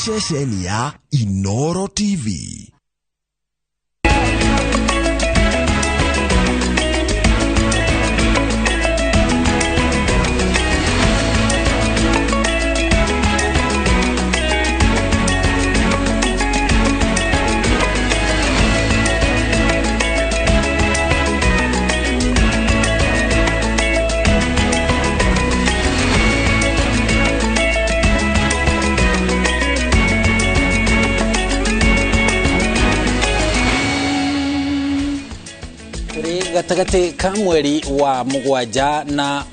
Ceceni ya Inoro TV. Gatagatĩ ka mweri wa mũgwanja na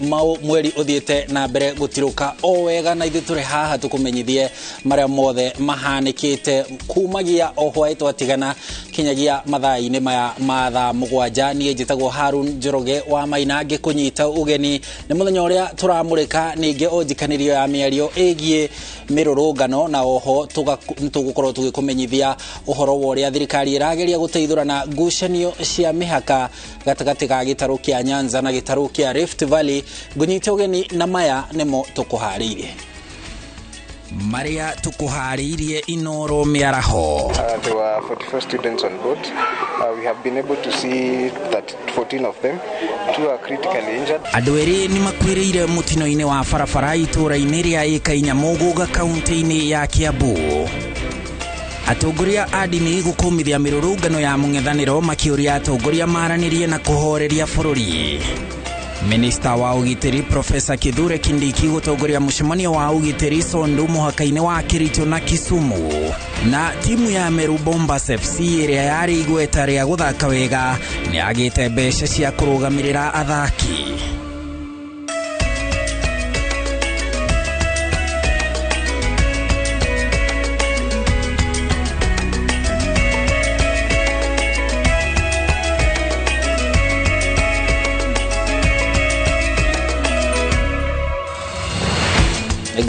mweri ũthiĩte na mbere gũtirũka o wega, na ithuĩ tũrĩ haha tũkũmenyithie marĩa mothe mahanĩkĩte kumagia o hwaĩ twatigana kinyagia mathaa-inĩ maya ma thaa mũgwanja. Niĩ njĩtagwo Harun Njoroge wa Maina, ngĩkũnyita ũgeni nĩ mũthenya ũrĩa tũramũrĩka ningĩ onjikanĩrio ya mĩario ĩgiĩ mĩrũrũngano, na oho tũgũkorwo tũgĩkũmenyithia ũhoro wa ũrĩa thirikari ĩrageria gũteithũrana ngucanio cia mĩhaka gatagatĩ ga gĩtarũ kĩa Nyanza na gĩtarũ kĩa Rift Valley. Ngũnyite ũgeni na maya nĩmo tũkũharĩirie. Marĩa tũkũharĩirie Inoro mĩaraho. There were 44 students on board. We have been able to see that 14 of them, 2 are critically injured. Andũ erĩ nĩ makuĩrĩire mũtino-inĩ wa barabara itũũra-inĩ rĩa Ĩka inya Mũgũga kaunti-inĩ ya Kiambu. Atongoria a ndini gũkũmithia mĩrũrũngano ya mũng'ethanĩro makĩũria atongoria maranĩrie na kũhoreria bũrũri. Minista wa ũgitĩri Profesa Kithure Kindiki gũtongoria mũcemanio wa ũgitĩri Sondu mũhaka-inĩ wa Kericho na Kisumu. Na timu ya Meru Bombers FC ĩrĩa yarĩ igweta rĩa gũthaka wega nĩ yagĩte mbeca cia kũrũgamĩrĩra athaki.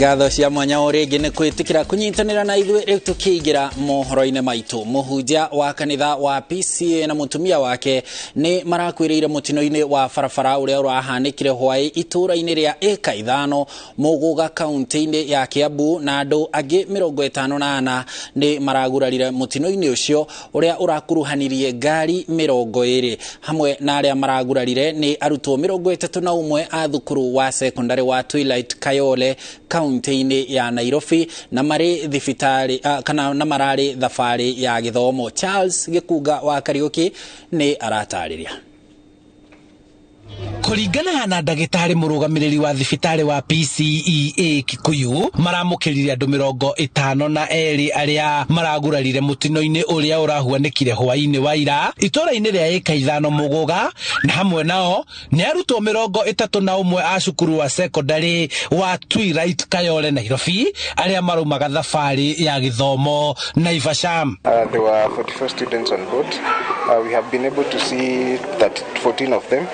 Ngatho cia mwanya o rĩngĩ nĩ kwĩtĩkĩra kũnyitanĩra na ithuĩ rĩu tũkĩingĩra mohoro-inĩ maitũ. Mũhunjia wa kanitha wa PCA na mũtumia wake nĩ marakuĩrĩire mũtino-inĩ wa barabara ũrĩa ũrahanĩkire hwaĩ itũũra-inĩ rĩa Ĩka ithano Mũgũga kaunti-inĩ ya Kiambu, na andũ angĩ 54 nĩ maragurarire mũtino-inĩ ũcio ũrĩa ũrakuruhanirie ngari 20. Hamwe na arĩa maragurarire nĩ arutwo 31 a thukuru wa sekondari wa Twilight Kayole kaunti-inĩ ya Nairobi, na marĩ thibitarĩ kana na mararĩ thabarĩ ya gĩthomo. Charles Gĩkunga wa Kariũki nĩ aratarĩria. Kũringana na ndagĩtarĩ mũrũgamĩrĩri wa thibitarĩ wa PCEA Kikuyu, maramũkĩrire andũ 52 arĩa maragurarire mũtino-inĩ ũrĩa ũrahuanĩkire hwaĩ-inĩ wa ira itũũra-inĩ rĩa Ĩka ithano Mũgũga, na hamwe nao nĩ arutwo 31 a cukuru wa sekondari wa Twilight Kayole Nairobi arĩa maraumaga thabarĩ ya gĩthomo Naivasha. There were 44 students on board. We have been able to see that 14 of them,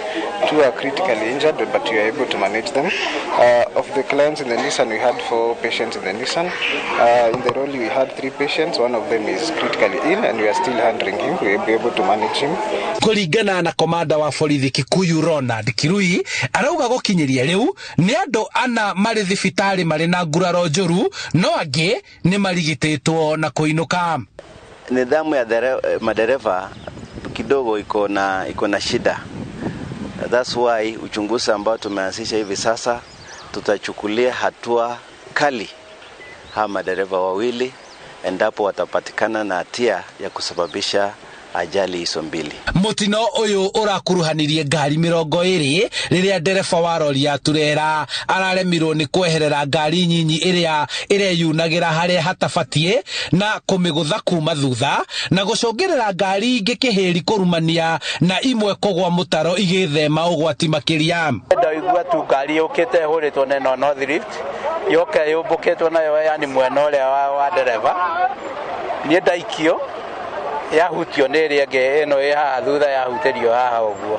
2 are critically injured, but we are able to manage them. Of the clients in the Nissan, we had 4 patients in the Nissan. In the Rolly, we had 3 patients. One of them is critically ill, and we are still handling him. We will be able to manage him. Kũringana na komanda wa borithi Kikuyu Ronald Kirui, arauga gũkinyĩria rĩu nĩ andũ ana marĩ thibitarĩ marĩ na nguraro njũru, no angĩ nĩ marigitĩtwo na kũinũka. Nidhamu ya madereva kidogo iko na shida. That's why uchunguzi ambao tumeanzisha hivi sasa, tutachukulia hatua kali hawa madereva wawili endapo watapatikana na hatia ya kusababisha ajali hizo mbili. Mutino uyu urakuruhanirie ngari 20 riria ndereba wa rori ya turera araremirwo ni kweherera ngari nyinyi iria ireyunagira haria hatabatie na kumigutha kuma thutha na gucungirira ngari ingi kihiri kurumania na imwe kugwa mutaro igithema ugwati makiria. Ndaigua tu ngari yukite ihuritwo na ino North Rift yoka yumbukitwo nayo yani mwena uria wa ndereba nie ndaikio yahutio nä ä rä angä ä no ä haha thutha yahutĩrio haha ũguo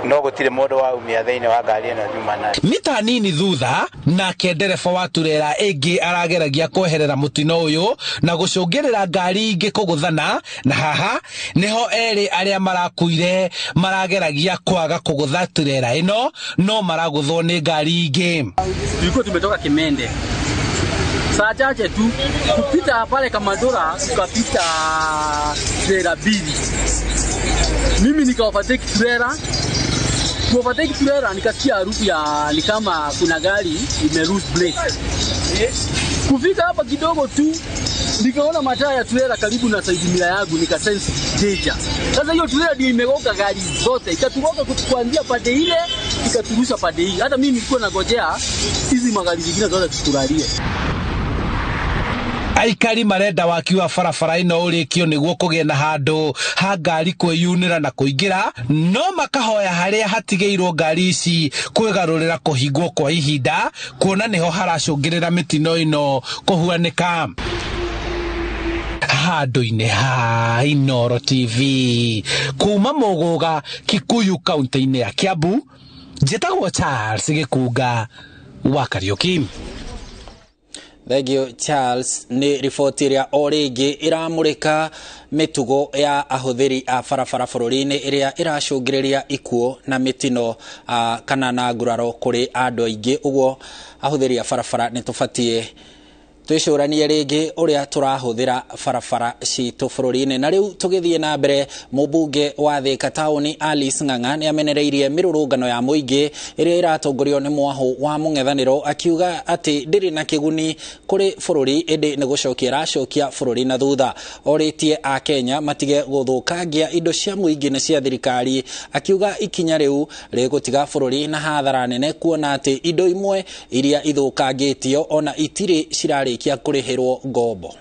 no gũtirĩ mũndũ waumia thĩinĩ wa ngari ĩno nyuma nayo. Mita nini thutha nake ndereba wa turera ĩngĩ arageragia kweherera mũtino ũyũ na gũcũngĩrĩra ngari ingĩ kũgũthana, na haha niho erĩ arĩa marakuire marageragia kwaga kũgũtha turera ĩno no maragũthwo nĩ ngari ingĩ. Tulikuwa tumetoka Kimende. Saa chache tu kupita pale Kamandura, tukapita trela mbili. Mimi nika overtake trela, ku overtake trela nikasikia harufu ya ni kama kuna gari ime lose brake. Kufika hapa kidogo tu nikaona mataa ya trela karibu na side mirror yangu, nika sense danger. Sasa hiyo trela ndio imegonga gari zote, ikatugonga kuanzia pande ile ikaturusha pande hii. Hata mimi nilikuwa nagojea hizi magari zingine zote tutulalie. Aikari marenda waki wa barabara ĩno ũrĩkio nĩguo kũgĩe na handũ ha ngari kwĩyunĩra na kũingĩra, no makahoya harĩa hatigĩirwo ngari ici kwĩgarũrĩra kũhingwo kwa ihinda, kuona nĩho haracũngĩrĩra mĩtino ĩno kũhuanĩka. Handũ-inĩ ha Inooro TV kuma Mũgũga, Kikuyu, kaunti-inĩ ya Kiambu, njĩtagwo Charles Gĩkunga wa Kariũki. Thank you Charles. Nĩ riboti ĩrĩa o rĩngĩ ĩramũrĩka mĩtugo ya ahũthĩri a barabara bũrũri-inĩ ĩrĩa ĩracũngĩrĩria ikuũ na mĩtino kana na nguraro kũrĩ andũ aingĩ. Ũguo ahũthĩri a barabara nĩ tũbatiĩ twĩcũranie rĩngĩ ũrĩa tũrahũthĩra barabara citũ bũrũri-inĩ. Na rĩu tũgĩthiĩ na mbere, mũmbunge wa Thika taũni Alice Ng'ang'a nĩ amenereirie mĩrũrũngano ya mũingĩ ĩrĩa ĩratongorio nĩ mwahũ wa mũng'ethanĩro, akiuga atĩ ndĩrĩ na kĩguni kũrĩ bũrũri ĩndĩ nĩ gũcokia ĩracokia bũrũri na thutha. Orĩtie a Kenya matige gũthũkangia indo cia mũingĩ na cia thirikari, akiuga ikinya rĩu rĩgũtiga bũrũri na hathara nene, kuona atĩ indo imwe iria ithũkangĩtio ona itirĩ cirarĩkia kũrĩhĩrwo ngombo.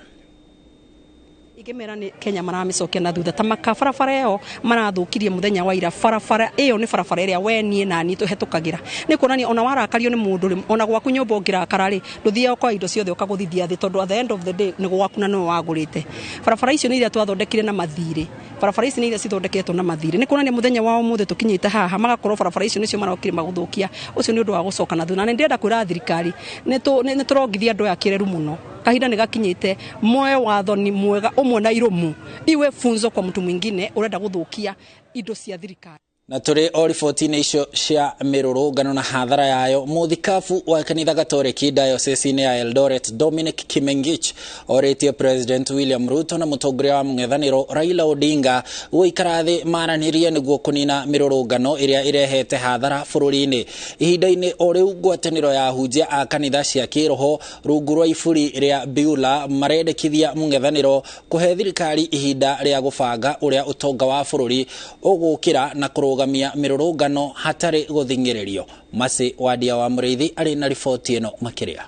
Ingĩmera nĩ Kenya maramĩcokia na thutha ta maka barabara ĩyo marathũkirie mũthenya wa ira. Barabara ĩyo nĩ barabara ĩrĩa we niĩ na niĩ tũhetũkagĩra, nĩ kuonania ona warakario nĩ mũndũ rĩ, ona gwaku nyũmba ũngĩrakara rĩ, ndũthiaga ũkoya indo ciothe ũkagũthithia thĩ, tondũ at the end of the day nĩ gwaku na nĩwe wagũrĩte. Barabara icio nĩ iria twathondekire na mathirĩ, barabara ici nĩ iria cithondeketwo na mathirĩ. Nĩ kuonania mũthenya wa ũmũthĩ tũkinyĩte haha magakorwo barabara icio nĩcio marokire magũthũkia. Ũcio nĩ ũndũ wa gũcoka na thutha, na nĩ ndĩrenda kwĩra thirikari nĩ tũrongithia andũ aya kĩreru mũno. Kahinda nĩ gakinyĩte moe watho ni mwega ũmwe na irũmu iwe funzo kwa mtu mwingine ũrenda gũthũkia indo cia thirikari. Na tũrĩ o riboti-inĩ icio cia mĩrũrũngano na hathara yayo, mũthikabu wa kanitha Gatoreki diocese-inĩ ya Eldoret Dominic Kimengich orĩtie President William Ruto na mũtongoria wa mũng'ethanĩro Raila Odinga gũikara thĩ maranĩrie nĩguo kũnina mĩrũrũngano ĩrĩa ĩrehete hathara bũrũri-inĩ. Ihinda-inĩ o rĩu ngwatanĩro ya ahunjia a kanitha cia kĩroho rungu rwa iburi rĩa Biula marendekithia mũng'ethanĩro kũhe thirikari ihinda rĩa gũbanga ũrĩa ũtonga wa bũrũri ũgũkĩra na kũrũgamia mĩrũrũngano hatarĩ gũthing'ĩrĩrio. Masi Wadia wa Mũrĩithi arĩ na riboti ĩno makĩria.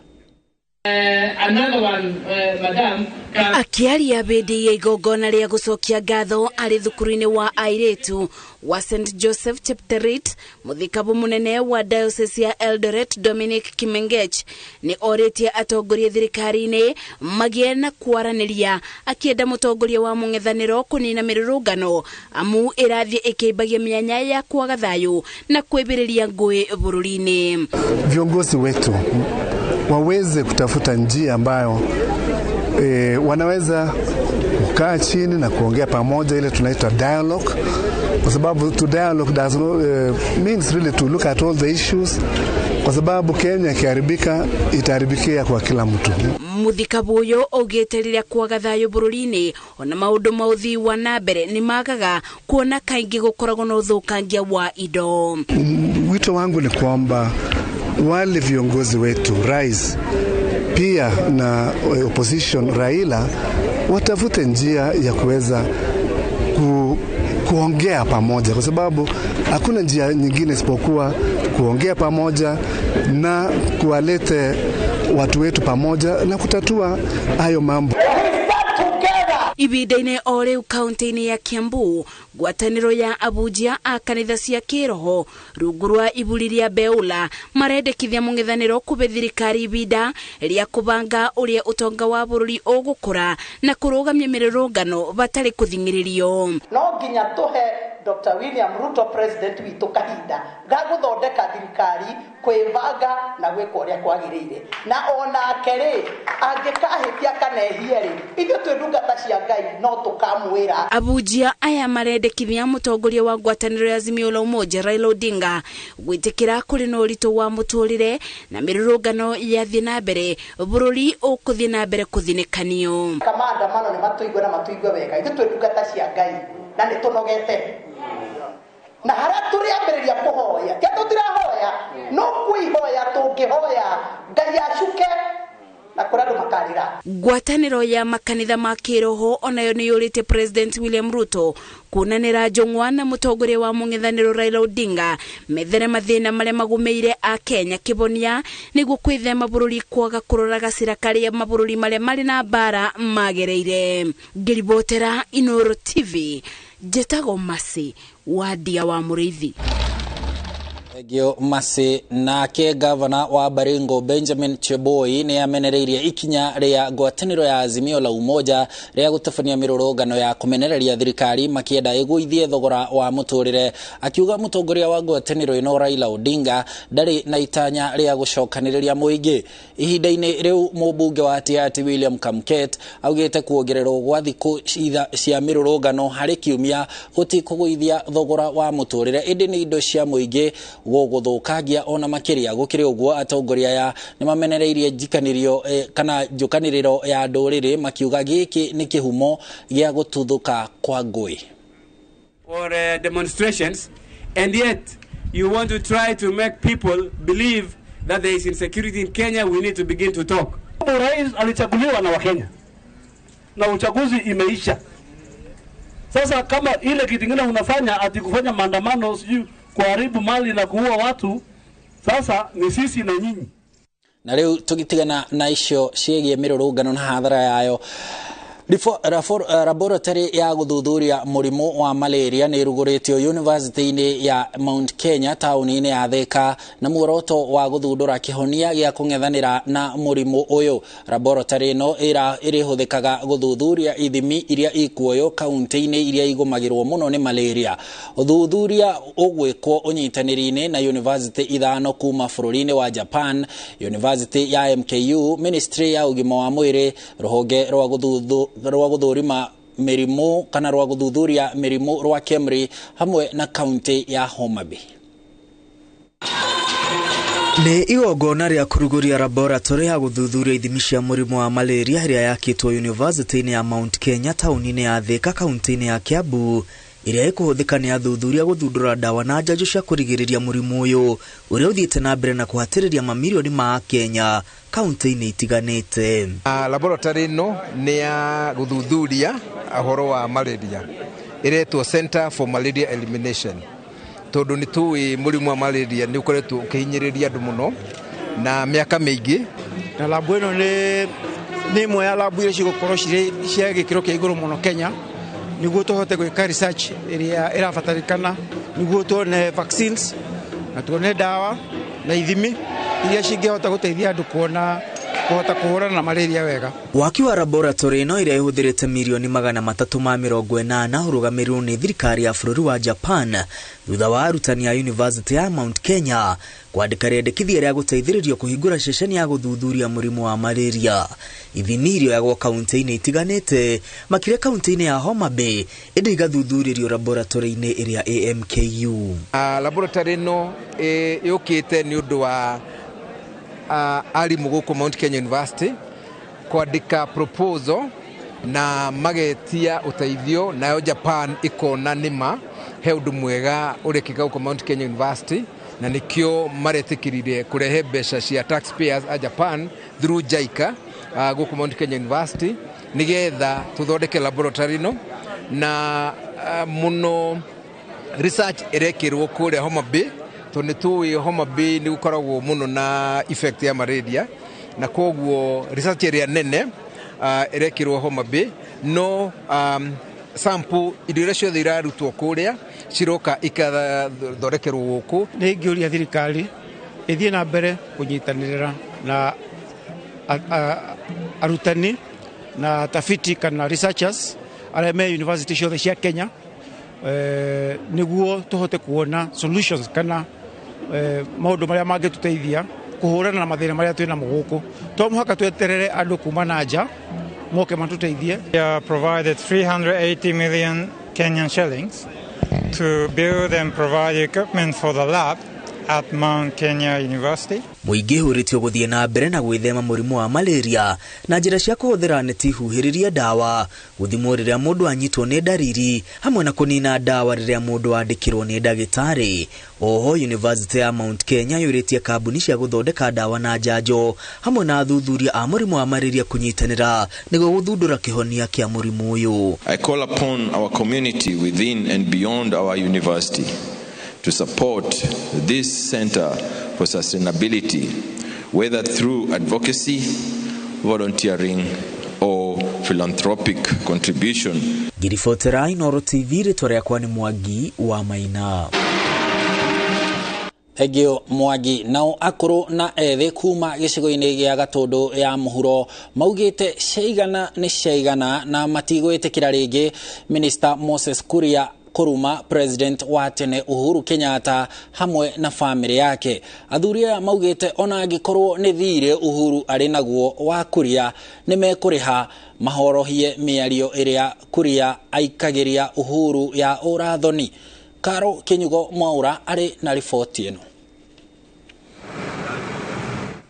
Akĩaria hĩndĩ ya igongona rĩa gũcokia ngatho arĩ thukuru-inĩ wa airĩtu wa St Joseph Chepterit, mũthikabu mũnene wa diocese ya Eldoret Dominic Kimengech nĩ orĩtie atongoria thirikari-inĩ magĩe na kwaranĩria, akĩenda mũtongoria wa mũng'ethanĩro kũnina mĩrũrũngano amu ĩrathiĩ ĩkĩimbagia mĩanya ya kwaga thayũ na kwĩbĩrĩria ngũĩ bũrũri-inĩ. Viongozi wetu waweze kutafuta njia ambayo wanaweza kukaa chini na kuongea pamoja, ile tunaita dialogue, kwa sababu to dialogue does not, means really to look at all the issues, kwa sababu Kenya ikiharibika itaharibikia kwa kila mtu. Mũthikabu ũyũ augĩte rĩrĩa kwaga thayũ bũrũri-inĩ ona maũndũ ma ũthii wa na mbere nĩ magaga kuona kaingĩ gũkoragwo na ũthũkangia wa indo. Wito wangu ni kwamba wale viongozi wetu, rais pia na opposition Raila, watafute njia ya kuweza kuongea pamoja, kwa sababu hakuna njia nyingine isipokuwa kuongea pamoja na kuwalete watu wetu pamoja na kutatua hayo mambo. Ibinda-inĩ o rĩu kaunti-inĩ ya Kiambu, ngwatanĩro ya abunjia a kanitha cia kĩroho rungu rwa iburi rĩa Beula marendekithia mũng'ethanĩro kũbe thirikari ibinda rĩa kũbanga ũrĩa ũtonga wa bũrũri ũgũkũra na kũrũgamia mĩrũrũngano batarĩ kũthing'ĩrĩrio. No nginya tũhe Dr. William Ruto president witũ kahinda ga gũthondeka thirikari, kwĩbanga na gwĩka ũrĩa kwagĩrĩire. Na onake rĩ, angĩkahĩtia kana ehie rĩ, ithuĩ twĩ ndungata cia Ngai no tũkamwĩra. Abunjia aya marendekithia mũtongoria wa ngwatanĩro ya Azimio la Umoja Raila Odinga gwĩtĩkĩra kũrĩ na ũritũ wa mũtũrĩre na mĩrũrũngano yathiĩ na mbere bũrũri ũkũthiĩ na mbere kũthinĩkanio. Maandamano nĩ matũigue na matũigue wega, ithuĩ twĩ ndungata cia Ngai na nĩ tũnogete, na harĩa tũrĩambĩrĩria kũhoya tia tũtirahoya no kwĩhoya tũngĩhoya Ngai acuke na kũrĩa andũ makarĩra. Ngwatanĩro ya makanitha ma kĩroho onayo nĩ yũrĩtie President William Ruto kuonanĩra njũng'wa na mũtongoria wa mũng'ethanĩro Raila Odinga methere mathĩna marĩa magũmĩire a Kenya kĩbonia nĩguo kwĩthema bũrũri kwaga kũrora gacĩra karĩa mabũrũri marĩa marĩ na mbara magereire. Ngĩribotera Inooro TV, njĩtagwo Mercy Wandia wa Mũrĩithi. Thengio Mercy. Nake gavana wa Baringo Benjamin Cheboi nĩ amenereirie ikinya rĩa ngwatanĩro ya Azimio la Umoja rĩa gũtabania mĩrũrũngano ya kũmenereria thirikari makĩenda ĩgũithie thogora wa mũtũrĩre, akiuga mũtongoria wa ngwatanĩro ĩno Raila Odinga ndarĩ na itanya rĩa gũcokanĩrĩria mũingĩ. Ihinda-inĩ rĩu mũmbunge wa Tiaty William Kamket augĩte kuongererwo gwa thikũ cia mĩrũrũngano harĩ kiumia gũtikũgũithia thogora wa mũtũrĩre, ĩndĩ nĩ indo cia mũingĩ gũgũthũkangia ona makĩria. Gũkĩrĩ ũguo atongoria aya nĩ mamenereirie njikanĩrio kana njũkanĩrĩro ya ndũrĩrĩ makiuga gĩkĩ nĩ kĩhumo gĩa gũtuthũka kwa ngũĩ. Or demonstrations, and yet you want to try to make people believe that there is insecurity in Kenya. We need to begin to talk. Rais alichaguliwa na Wakenya na uchaguzi imeisha. Sasa kama ile kitu kingine unafanya ati kufanya maandamano sijui kuharibu mali na kuua watu, sasa ni sisi na nyinyi. Na rĩu tũgĩtigana na icio ciĩgiĩ mĩrũrũngano na hathara yayo, laboratory ya gũthuthuria mũrimũ wa malaria nĩ ĩrugũrĩtio University-inĩ ya Mount Kenya taũni-inĩ ya Thika na muoroto wa gũthundũra kĩhonia gĩa kũng'ethanĩra na mũrimũ ũyũ. Laboratory ĩno ĩrĩhũthĩkaga gũthuthuria ithimi iria ikuoywo kaunti-inĩ iria igũmagĩrwo mũno nĩ malaria. Ũthuthuria ũgwĩkwo ũnyitanĩri-inĩ na university 5 kuma bũrũri-inĩ wa Japan, University ya MKU, Ministry ya ũgima wa mwĩrĩ, rũhonge rwa gũthũrima mĩrimũ kana rwa gũthuthuria mĩrimũ rwa KEMRI hamwe na kaunti ya Homa Bay. Nĩ igongona rĩa kũrugũria laboratory ya gũthuthuria ithimi cia mũrimũ wa malaria ĩrĩa yakĩtwo University-inĩ ya Mount Kenya taũni-inĩ ya Thika kaunti-inĩ ya Kiambu, ĩrĩa ĩkũhũthĩka nĩ athuthuria gũthundũra ndawa na njanjo cia kũrigĩrĩria mũrimũ ũyũ ũrĩa ũthiĩte na mbere na kũhatĩrĩria mamirioni ma Akenya kaunti-inĩ itiganĩte. Laboratory ĩno nĩ ya gũthuthuria ũhoro wa malaria, ĩretwo Center for Malaria Elimination, tondũ nĩ tũĩ mũrimũ wa malaria nĩ ũkoretwo ũkĩhinyĩrĩria andũ mũno na mĩaka mĩingĩ. Na labu ĩno nĩ ĩmwe ya labu iria cigũkorwo cirĩ cia gĩkĩro kĩa igũrũ mũno Kenya, nĩguo tũhote gwĩka research ĩrĩa ĩrabatarĩkana nĩguo tuone vaccines na tuone ndawa na ithimi iria cingĩhota gũteithia andũ kuona kũhota kũhũrana na malaria wega. Waki wa laboratory ĩno ĩrĩa ĩhũthĩrĩte mirioni 380 ũrũgamĩrĩirwo nĩ thirikari ya bũrũri wa Japan thutha wa arutani a University ya Mount Kenya kwandĩka rĩendekithia rĩa gũteithĩrĩrio kũhingũra ceceni ya gũthuthuria mũrimũ wa malaria. Ithimi irioyagwo kaunti-inĩ itiganĩte makĩria kaunti-inĩ ya Homa Bay, ĩndĩ igathuthurĩrio laboratory-inĩ ĩrĩa AMKU. Laboratory ĩno yũkĩte nĩ ũndũ wa arimũ gũkũ Mount Kenya University kwandĩka proposal na magetia ũteithio, nayo Japan ĩkona nĩma he ũndũ mwega ũrekĩka gũkũ Mount Kenya University, na nĩkĩo maretĩkĩrire kũrehe mbeca cia taxpayers a Japan through JICA gũkũ Mount Kenya University nĩgetha tũthondeke laboratory ĩno na mũno research ĩrekĩrwo kũrĩa Homa Bay, tondũ nĩ tũĩ Homa Bay nĩ gũkoragwo mũno na effect ya malaria, na koguo research ĩrĩa nene ĩrekĩrwo Homa Bay, no sample indo iria ciothe irarutwo kũrĩa ciroka ikathondekerwo gũkũ. Nĩ ingĩũria thirikari ĩthiĩ na mbere kũnyitanĩra na arutani na tafiti kana researchers arĩa me university ciothe cia Kenya, Nĩguo tũhote kuona solutions kana maũndũ marĩa mangĩtũteithia kũhũrana na mathĩna marĩa twĩ namo gũkũ. To mũhaka tweterere andũ kuma na nja moke matũteithie. We are provided 380 million Kenyan shillings to build and provide equipment for the lab at Mount Kenya University. Mũingĩ ũrĩtio gũthiĩ na mbere na gwĩthema mũrimũ wa malaria na njĩra cia kũhũthĩra neti huhĩrĩria ndawa, gũthimwo rĩrĩa mũndũ anyitwo nĩ ndariri, hamwe na kũnina ndawa rĩrĩa mũndũ andĩkĩrwo nĩ ndagĩtarĩ. Oho University ya Mount Kenya yũrĩtie kambuni cia gũthondeka ndawa na njanjo hamwe na athuthuria a mũrimũ wa malaria kũnyitanĩra nĩguo gũthundũra kĩhonia kĩa mũrimũ ũyũ. I call upon our community within and beyond our university to support this Center for Sustainability, whether through advocacy, volunteering, or philanthropic contribution. Ngiribotera Inooro TV, rĩtwa rĩakwa nĩ Mwangi wa Maina. Thengio Mwangi. Nao akũrũ na ethĩ kuma gĩcigo-inĩ gĩa Gatũndũ ya mũhuro maugĩte ciaigana nĩ ciaigana na matigwĩtĩkĩra rĩngĩ Minister Moses Kuria kũruma President wa tene Uhuru Kenyatta hamwe na famĩlĩ yake. Athuri aya maugĩte ona angĩkorwo nĩ thirĩ Uhuru arĩ naguo wa Kuria nĩ mekũrĩha mahorohie mĩario ĩrĩa Kuria aikagĩria Uhuru ya ũrathoni. Karo Kinyugo Mwaura arĩ na riboti ĩno.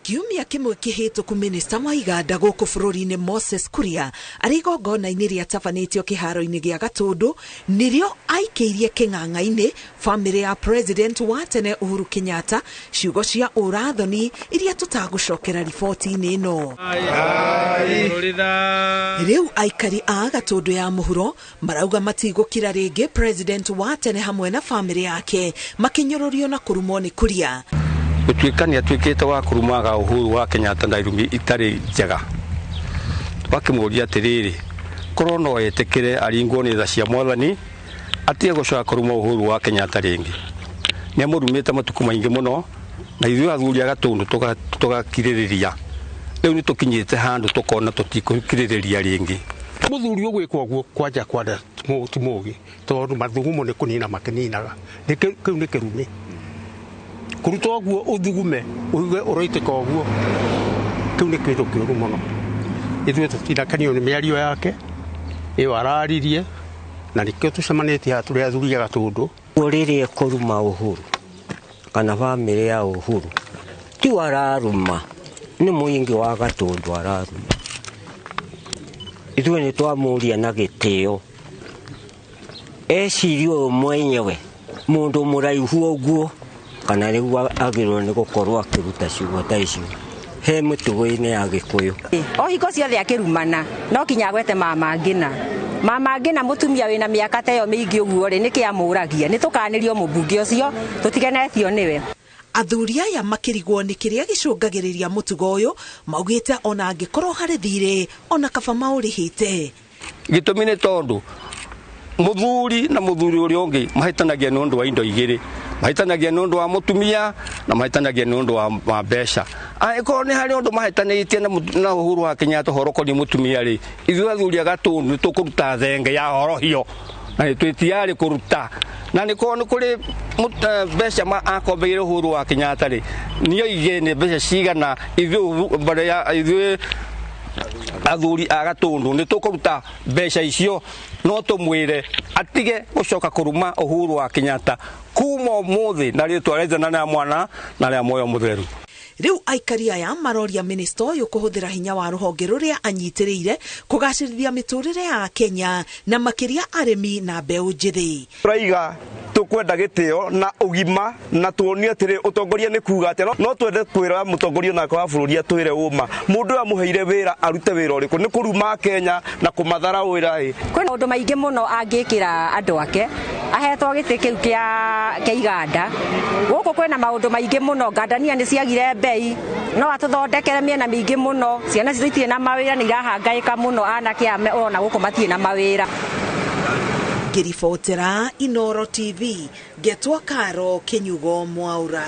Kiumia kĩmwe kĩhĩtũku minista wa iganda gũkũ bũrũri-inĩ Moses Kuria arĩ igongona-inĩ rĩatabanĩtio kĩharo-inĩ gĩa Gatũndũ nĩrĩo aikĩirie kĩng'ang'a-inĩ famĩlĩ ya President wa tene Uhuru Kenyatta ciugo cia ũrathoni iria tũtagũcokera riboti-inĩ ĩno. Rĩu aikari a Gatũndũ ya mũhuro marauga matigũkira rĩngĩ President wa tene hamwe na famĩlĩ yake makĩnyũrũrio na kũrumwo nĩ Kuria. Gũtuĩka nĩ atuĩkĩte wa kũrumaga Uhuru wa Kenyatta na irumi itarĩ njega. Twakĩmũria atĩrĩrĩ, korwo no etĩkĩre aringwo nĩ tha cia mwathani atige gũcoka kũruma Uhuru wa Kenyatta rĩngĩ. Nĩ amũrumĩte matukũ maingĩ mũno na ithuĩ athuri a Gatũndũ tũgakirĩrĩria. Rĩu nĩ tũkinyĩte handũ tũkona tũtikũkirĩrĩria rĩngĩ. Mũthuri ũgwĩkwo ũguo kwanja kwanda ti mũgĩ tondũ mathugumo nĩ kũnina makĩninaga. Kĩu nĩ kĩrumi. Kũruta ũguo ũthugume ũigue ũroitĩka ũguo kĩu nĩ kĩndũ kĩũru mũno. Ithuĩ tũtinakenio nĩ mĩario yake ĩyo araririe na nĩkĩo tũcemanĩtie haha tũrĩ athuri a Gatũndũ. Rĩrĩa ekũruma Uhuru kana bamĩrĩ ya Uhuru ti araruma, nĩ mũingĩ wa Gatũndũ araruma. Ithuĩ nĩ twamũria na gĩtĩo ecirie ũyũ mwenyewe mũndũ mũraihu ũguo kana rĩu agĩrĩirwo nĩ gũkorwo akĩruta ciugo ta icio he mĩtugo-inĩ ya Gĩkũyũ. O hingo ciothe akĩrumana no kinya agwete mama Ngina. Mama Ngina mũtumia wĩna mĩaka ta ĩyo mĩingĩ ũguo rĩ nĩkĩ amũragia? Nĩ tũkanĩrio mũmbunge ũcio tũtigenetio nĩwe. Athuri aya makĩrigwo nĩ kĩrĩa gĩcũngagĩrĩria mũtugo ũyũ maugĩte ona angĩkorwo harĩ thirĩ ona kaba maũrĩhĩte. Gĩtũmi nĩ tondũ mũthuri na mũthuri ũrĩa ũngĩ mahĩtanagia nĩ ũndũ wa indo igĩrĩ. Mahĩtanagia nĩ ũndũ wa mũtumia na mahĩtanagia nĩ ũndũ wa mbeca. Angĩkorwo nĩ harĩ ũndũ mahĩtanĩtie na Uhuru wa Kenyatta ũhoro ũkoniĩ mũtumia rĩ, ithuĩ athuri a Gatũndũ nĩ tũkũruta thenge ya horohio na nĩ twĩtiarĩ kũruta. Na nĩ korwo nĩ kũrĩ mbeca akombeire Uhuru wa Kenyatta rĩ, nĩoige nĩ mbeca cigana ithuĩ athuri a Gatũndũ nĩ tũkũruta mbeca icio no tũmwĩre atige gũcoka kũruma Uhuru wa Kenyatta kuma ũmũthĩ na rĩtwa rĩa Ithe na rĩa Mwana na rĩa Muoyo Mũtheru. Rĩu aikari aya maroria minista ũyũ kũhũthĩra hinya wa rũhonge rũrĩa anyitĩrĩire kũgacĩrithia mĩtũrĩre ya Kenya na makĩria arĩmi na mbeũ njĩthĩ. Tũraiga tũkwenda gĩtĩo na ũgima na tuonio atĩrĩ ũtongoria nĩ kuga atĩa. No twende kwĩra mũtongoria onake wa bũrũri atwĩre ũma mũndũ ũyũ amũheire wĩra arute wĩra ũrĩkũ, nĩ kũruma Kenya na kũmathara wĩra ĩ. Kwĩna maũndũ maingĩ mũno angĩkĩra andũ ake ahetwo gĩtĩ kĩu kĩa iganda. Gũkũ kwĩna maũndũ maingĩ mũno, ngandania nĩ ciagire mbei, no atũthondekere mĩena mĩingĩ mũno, ciana citũ itirĩ na mawĩra nĩ irahangaĩka mũno, anake aya ona gũkũ matirĩ na mawĩra. Ngĩribotera Inooro TV, ngetwo Karo Kinyugo Mwaura.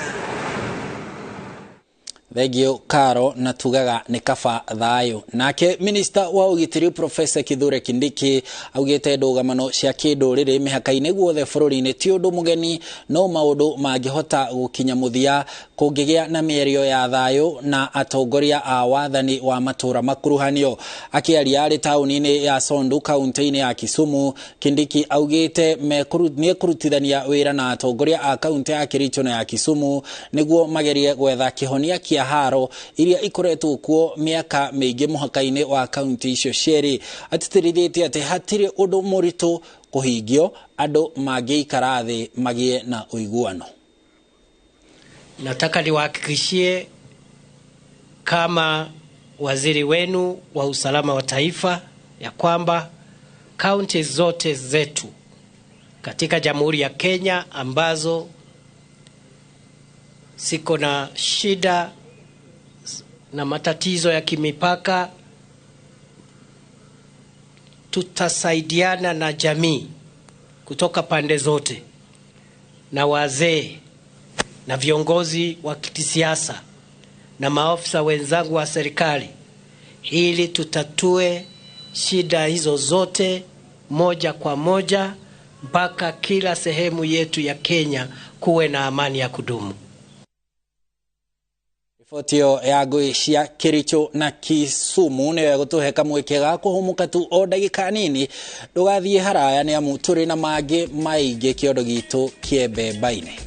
Thengio Karo, na tugaga nĩ kaba thayũ. Nake minista wa ũgitĩri Professor Kithure Kindiki augĩte ndũgamano cia kĩndũrĩrĩ mĩhaka-inĩ guothe bũrũri-inĩ ti ũndũ mũgeni, no maũndũ mangĩhota gũkinya mũthia kũngĩgĩa na mĩario ya thayũ na atongoria a wathani wa matũra makuruhanio. Akĩaria arĩ taũni-inĩ ya Sondu kaunti-inĩ ya Kisumu, Kindiki augĩte nĩekũrutithania wĩra na atongoria a kaunti ya Kericho na ya Kisumu nĩguo magerie gwetha kĩhonia kĩa haro iria ikoretwo kuo mĩaka mĩingĩ mũhaka-inĩ wa kaunti icio cierĩ. Atĩtĩrithĩtie atĩ hatirĩ ũndũ mũritũ kũhingio, andũ mangĩikara thĩ magĩe na ũiguano. Nataka niwahakikishie kama waziri wenu wa usalama wa taifa ya kwamba kaunti zote zetu katika Jamhuri ya Kenya ambazo siko na shida na matatizo ya kimipaka, tutasaidiana na jamii kutoka pande zote na wazee na viongozi wa kisiasa na maofisa wenzangu wa serikali ili tutatue shida hizo zote moja kwa moja mpaka kila sehemu yetu ya Kenya kuwe na amani ya kudumu. Riboti ĩyo ya ngũĩ cia Kericho na Kisumu nĩyo ĩgũtũhe kamweke ga kũhũmũka tu o ndagĩka nini. Ndũgathiĩ haraya nĩ amu tũrĩ na mangĩ maingĩ kĩondo gitũ kĩembemba-inĩ.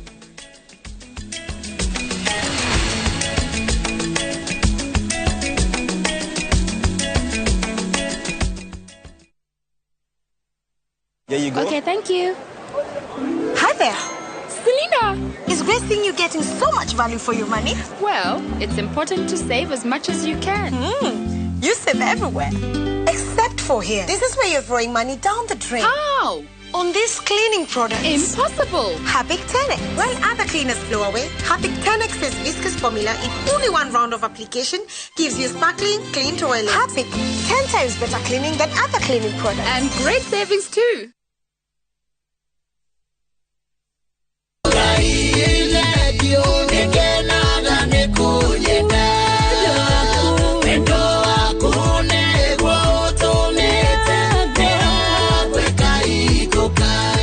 There you go. Okay, thank you. Hi there. Selena! It's great seeing you getting so much value for your money. Well, it's important to save as much as you can. You save everywhere, except for here. This is where you're throwing money down the drain. How? On these cleaning products. Impossible! Harpic 10X. While other cleaners blow away, Harpic 10X's viscous formula in only one round of application gives you sparkling, clean toilet. Harpic, 10 times better cleaning than other cleaning products. And great savings too.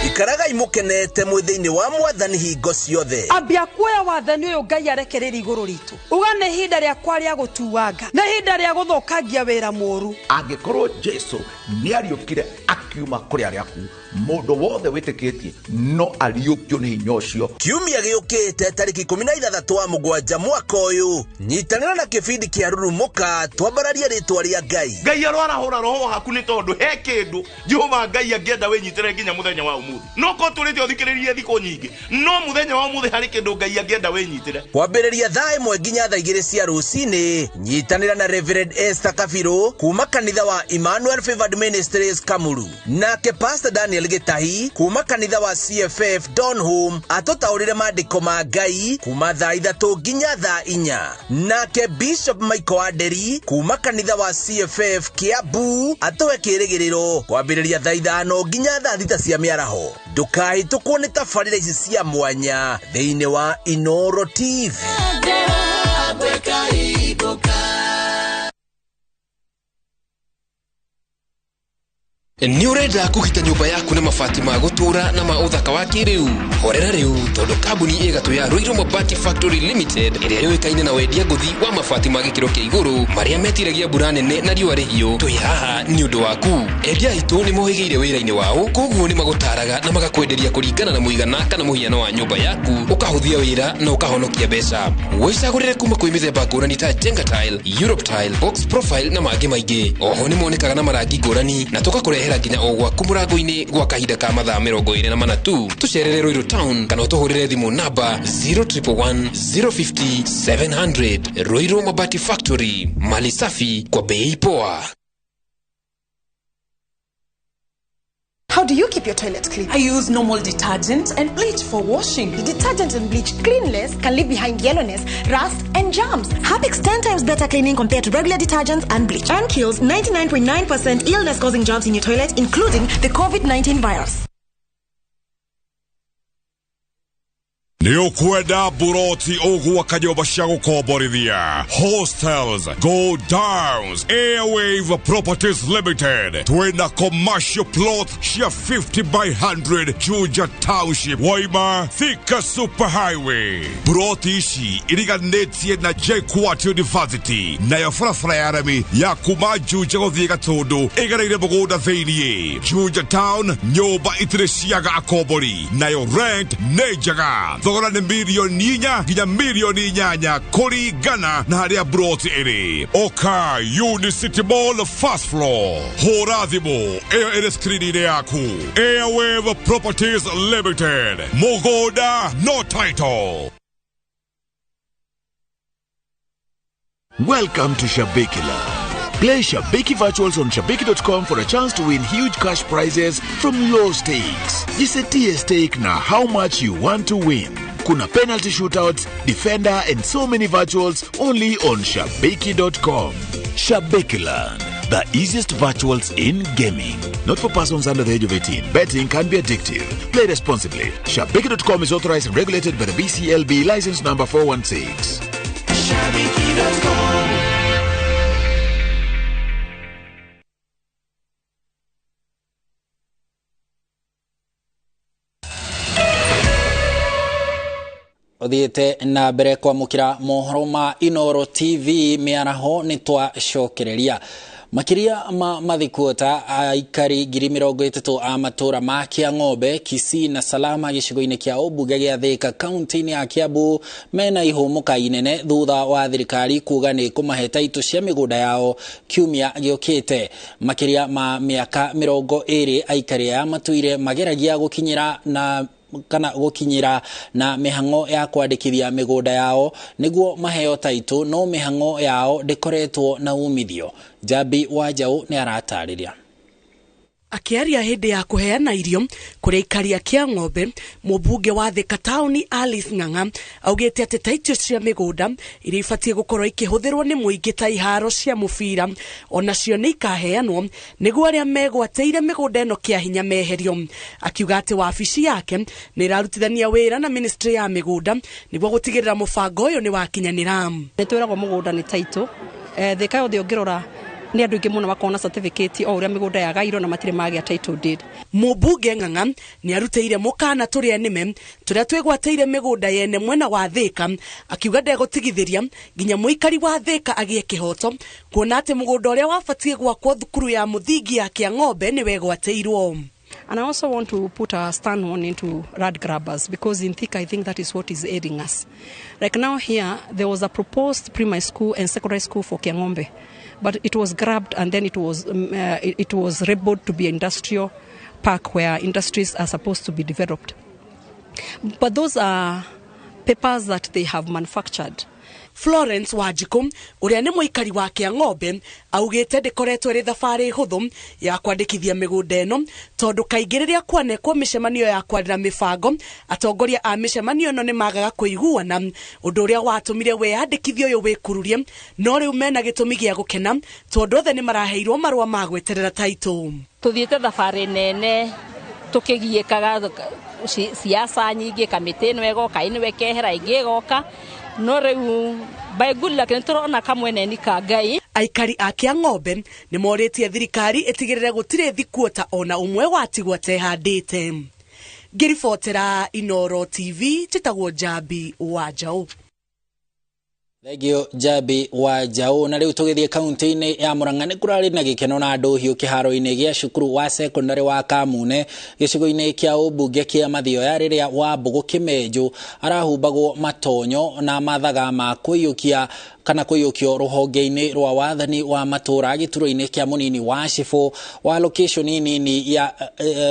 Ikaragai mukenete mwĩ thĩinĩ wa mwathani hingo ciothe. Ambia kuoya wathani ũyũ Ngai arekereria igũrũ ritũ. Uga nĩ ihinda rĩakwa rĩa gũtuanga, nĩ ihinda rĩa gũthũkangia wĩra mũũru. Angĩkorwo Jesu nĩariũkire akiuma kũrĩ arĩa akuũ, mũndũ wothe wĩtĩkĩtie no ariũkio nĩ hinya ũcio. Kiumia gĩũkĩte tarĩki 16 wa mũgwanja mwaka ũyũ, nyitanĩra na kĩbindi kĩa Rurumũka twambararie rĩtwa rĩa Ngai. Ngai arwarahũra roho waku nĩ tondũ he kĩndũ Jehova Ngai angĩenda wĩnyitĩre nginya mũthenya wa ũmũthĩ. No ko tũrĩte ũthikĩrĩrie thikũ nyingĩ, no mũthenya wa ũmũthĩ harĩ kĩndũ Ngai angĩenda wĩnyitĩre. Kwambĩrĩria thaa 1 nginya thaa 2 cia rũcinĩ, nyitanĩra na Reverend Esther Kabiru kuma kanitha wa Emmanuel Favored Ministries Kamuru, nake Pastor Daniel Gitahi kuma kanitha wa CFF Donholm atũtaũrĩre maandĩko ma Ngai kuma thaa 3 nginya thaa 4, nake Bishop Michael Aderi kuma kanitha wa CFF Kiambu atũhe kĩrĩgĩrĩro kwambĩrĩria thaa 5 nginya thaa 6 cia mĩaraho. Ndũkahĩtũkwo nĩ tabarĩra ici cia mwanya thĩinĩ wa Inoro TV. Nĩ ũrenda kũgita nyũmba yaku na mabati ma gũtũũra na ma ũthaka wa kĩrĩu? Horera rĩu tondũ kambuni ĩgatũ ya Ruiru Mabati Factory Limited ĩrĩa yũĩkaine na wendia ngũthi wa mabati ma gĩkĩro kĩa igũrũ marĩa metiragia mbura nene na riũa rĩhiũ, twĩ haha nĩ ũndũ waku. Endia aitũ nĩ mohĩgĩire wĩra-inĩ wao, koguo nĩ magũtaraga na magakwenderia kũringana na mũigana kana mũhiano wa nyũmba yaku, ũkahũthia wĩra na ũkahonokia mbeca. Wĩcagũrĩre kuma kwĩ mĩthemba ngũrani ta Jenga Tile, Europe Tile, Box Profile na mangĩ maingĩ. Oho nĩ monekaga na marangi ngũrani na tũgakũrehera nginya o gwaku mũrango-inĩ gwa kahinda ka mathaa 24 tu. Tũcerere Ruiru Town kana ũtũhũrĩre thimũ namba 0111 050 700. Ruiru Mabati Factory, mali safi kwa bei poa. How do you keep your toilet clean? I use normal detergent and bleach for washing. The detergent and bleach clean less can leave behind yellowness, rust, and germs. Harpic's 10 times better cleaning compared to regular detergents and bleach, and kills 99.9% illness-causing germs in your toilet, including the COVID-19 virus. Nĩ ũkwenda buroti ũgwaka nyũmba cia gũkomborithia, hostels, go downs. Airwave Properties Limited twĩna commercial plot cia 50 by 100 Juja Township, Waima Thika Super Highway. Buroti ici iriganĩtie na JKUAT University, nayo barabara ya rami ya kuma Juja gũthiĩ Gatũndũ ĩgereire mũgũnda thĩiniĩ. Juja Town, nyũmba itirĩ ciaga akombori, nayo rent nĩ njega. Thogora nĩ mirioni 4 nginya mirioni 8 kũringana na harĩa broti ĩrĩ. Oka Unicity Mall, first floor. Hũra thimũ ĩyo ĩrĩ skrini-inĩ yaku. Airwave Properties Limited, mũgũnda no title. Welcome to Shabiki Land. Play Shabiki Virtuals on Shabiki.com for a chance to win huge cash prizes from low stakes. Jisetie stake na how much you want to win. Kuna penalty shootouts, defender and so many virtuals only on Shabiki.com. Shabiki Land, the easiest virtuals in gaming. Not for persons under the age of 18. Betting can be addictive. Play responsibly. Shabiki.com is authorized and regulated by the BCLB, license number 416. Shabiki.com. Uthiĩte na mbere kwamũkĩra mohoro ma Inoro TV mĩaraho nĩ twacokereria. Makĩria ma mathikuota aikari 30,000 a matũra ma Kĩang'ombe, Kisii na Salama gĩcigo-inĩ kĩa ũmbunge gĩa Thika kaunti-inĩ ya Kiambu mena ihũmũka inene thutha wa thirikari kuga nĩ kũmahe taitũ cia mĩgũnda yao kiumia gĩũkĩte. Makĩria ma mĩaka 20 aikari aya matũire mageragia gũkinyĩra na kana gũkinyĩra na mĩhang'o ya kwandĩkithia mĩgũnda yao nĩguo maheo taitũ, no mĩhang'o yao ndĩkoretwo na umithio. Njambi wa Njaũ nĩ aratarĩria. Akĩaria hĩndĩ ya kũheana irio kũrĩ aikari a Kĩang'ombe, mũmbunge wa Thika taũni Alice Ng'ang'a augĩte atĩ taitũ cia mĩgũnda iria ibatiĩ gũkorwo ikĩhũthĩrwo nĩ mũingĩ ta iharo cia mũbira onacio nĩ ikaheanwo nĩguo arĩa megwatĩire mĩgũnda ĩno kĩa hinya meherio. Akiuga atĩ wabici yake nĩ ĩrarutithania wĩra na ministry ya mĩgũnda nĩguo gũtigĩrĩra mũbango ũyũ nĩ wakinyanĩra. Nĩ twĩragwo mũgũnda nĩ taitũ. Thika yothe ũngĩrora nĩ andũ aingĩ mũno makona certificate o ũrĩa mĩgũnda yagairwo na matirĩ magĩa title deed. Mũmbunge Ng'ang'a nĩ arutĩire mũkana tũrĩa nĩme tũrĩa twĩgwatĩire mĩgũnda yene mwena wa Thika, akiuga ndegũtigithĩria nginya mũikari wa Thika agĩe kĩhoto kuona atĩ mũgũnda ũrĩa wabatiĩ gwakwo thukuru ya mũthingi ya Kĩang'ombe nĩ wegwatĩirwo. And I also want to put a stand on into rat grabbers, because in Thika I think that is what is aiding us. Like now here, there was a proposed primary school and secondary school for Kiang'ombe, but it was grabbed and then it was rebelled to be an industrial park where industries are supposed to be developed. But those are papers that they have manufactured. Florence Wanjiku ũrĩa nĩ mũikari wa Kĩang'ombe augĩte ndĩkoretwo ĩrĩ thabarĩ hũthũ ya kwandĩkithia mĩgũnda ĩno tondũ kaingĩ rĩrĩa kwanekwo mĩcemanio ya kwarĩra mĩbango atongoria a mĩcemanio ĩno nĩ magaga kũiguana, ũndũ ũrĩa watũmire wĩyandĩkithia ũyũ wĩkururie, no rĩu mena gĩtũmi gĩa gũkena tondũ othe nĩ maraheirwo marũa ma gweterera taitũ. Tũthiĩte thabarĩ nene tũkĩgiĩkaga siasa nyingĩ, kamĩtĩ ĩno ĩgoka ĩno ĩkehera ĩngĩ ĩgoka, no rĩu by good luck nĩ tũrona kamweneni ka Ngai. Aikari a Kĩang'ombe nĩ morĩtie thirikari ĩtigĩrĩre gũtirĩ thikuota ona ũmwe watigwo atehandĩte. Ngĩribotera Inoro TV njĩtagwo Njambi wa Njaũ. Thengio Njambi wa Njaũ. Na rĩu tũgĩthiĩ kaunti-inĩ ya Murang'a nĩ kũrarĩ na gĩkeno na ndũhiũ kĩharo-inĩ gĩa cukuru wa secondary wa Kamune gĩcigo-inĩ kĩa ũmbunge kĩa Mathioya rĩrĩa Wambũgũ Kĩmenjũ arahumbagwo matonyo na mathaga ma kũiyũkia kana kũiyũkio rũhonge-inĩ rwa wathani wa matũra gĩturwa-inĩ kĩa mũnini wa cibũ wa location nini ya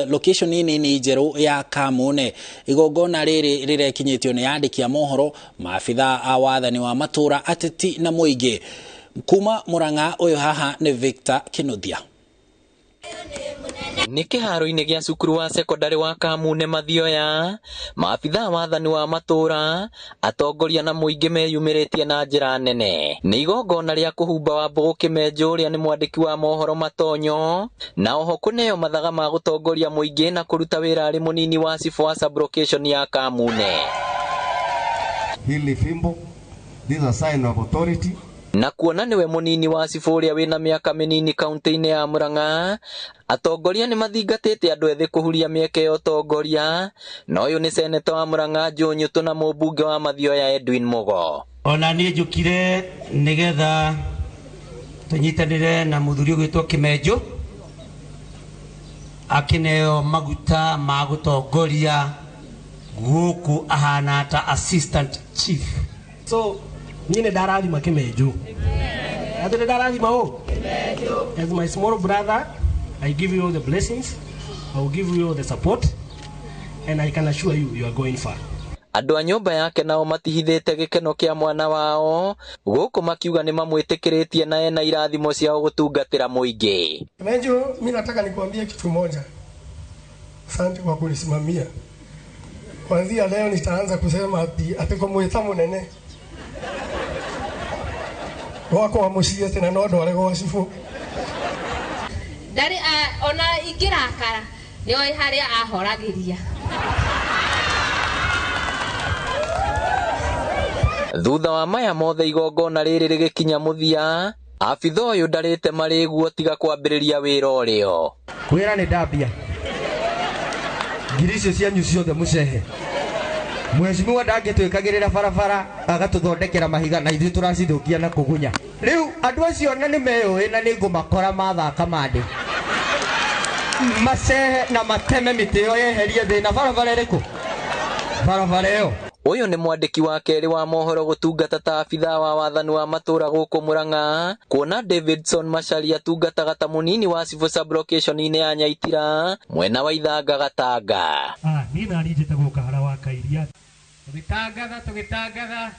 location nini njerũ ya Kamune. Igongona rĩrĩ rĩrekinyĩtio nĩ andĩki a mohoro, maabitha a wathani wa matũra, ateti na mũingĩ. Kuma Murang'a ũyũ haha nĩ Victor Kinuthia. Nĩ kĩharo-inĩ gĩa cukuru wa sekondari wa Kamune Mathioya, maabitha wathani wa matũra, atongoria na mũingĩ meyumĩrĩtie na njĩra nene. Nĩ igongona rĩa kũhumba Wambũgũ Kĩmenjũ ũrĩa nĩ mwandĩki wa mohoro matonyo, na oho kũneo mathaga ma gũtongoria mũingĩ na kũruta wĩra arĩ mũnini wa cibũ wa sub-location ya Kamune. Hili fimbo, this is a sign of authority. Na kuona niwe munini wa cibũ ũrĩa wĩna mĩaka mĩnini kaunti-inĩ ya Murang'a, atongoria nĩ mathingatĩte andũ ethĩ kũhuria mĩeke ya ũtongoria, na ũyũ nĩ seneta wa Murang'a Joe Nyutu na mũmbunge wa Mathioya Edwin Mugo. Ona niĩ njũkire nĩgetha tũnyitanĩre na mũthuri ũgwĩtwo Kĩmenjo akĩneo maguta ma gũtongoria gũkũ ahana ta assistant chief. So niĩ nĩ ndarathima Kĩmenjo. Atĩ nĩ ndarathima ũ? As my small brother, I give you all the blessings, I will give you all the support, and I can assure you, you are going far. Andũ a nyũmba yake nao matihithĩte gĩkeno kĩa mwana wao gũkũ makiuga nĩ mamwĩtĩkĩrĩtie na ena irathimo ciao gũtungatĩra mũingĩ. Kĩmenjo, mi nataka nikuambie kitu moja. Asante kwa kunisimamia. Kuanzia leo nitaanza kusema ati kũmwĩta mũnene gwakwa mũciĩ tena no ndware gwa cibũ. Ndarĩ ona ingĩrakara nĩoĩ harĩa ahoragĩria. Thutha wa maya mothe igongona rĩrĩ rĩgĩkinya mũthia, abitha ũyũ ndarĩte marĩguo tiga kwambĩrĩria wĩra ũrĩo. Kwĩra nĩ ndambia ngiri icio cianyu ciothe mũcehe. Mheshimiwa ndangĩtwĩkagĩrĩra barabara agatũthondekera mahiga na ithuĩ tũracithũkia na kũgunya. Rĩu andũ acio na nĩmeyũĩ na nĩngũmakora mathaka mandĩ macehe na mateme mĩtĩ ĩyo yeherie thĩna. Barabara ĩrĩkũ? Barabara ĩyo. Ũyũ nĩ mwandĩki wa kerĩ wa mohoro gũtungata ta abithaa wa wathani wa matũra gũkũ Murang'a, kuona Davidson Macharia atungataga ta mũnini wa civil sublocation-inĩ ya Nyaitira mwena wa Ithanga Gatanga. Niĩ naniĩ njĩtagwo Kahara wa Kairia. Tũgĩtangatha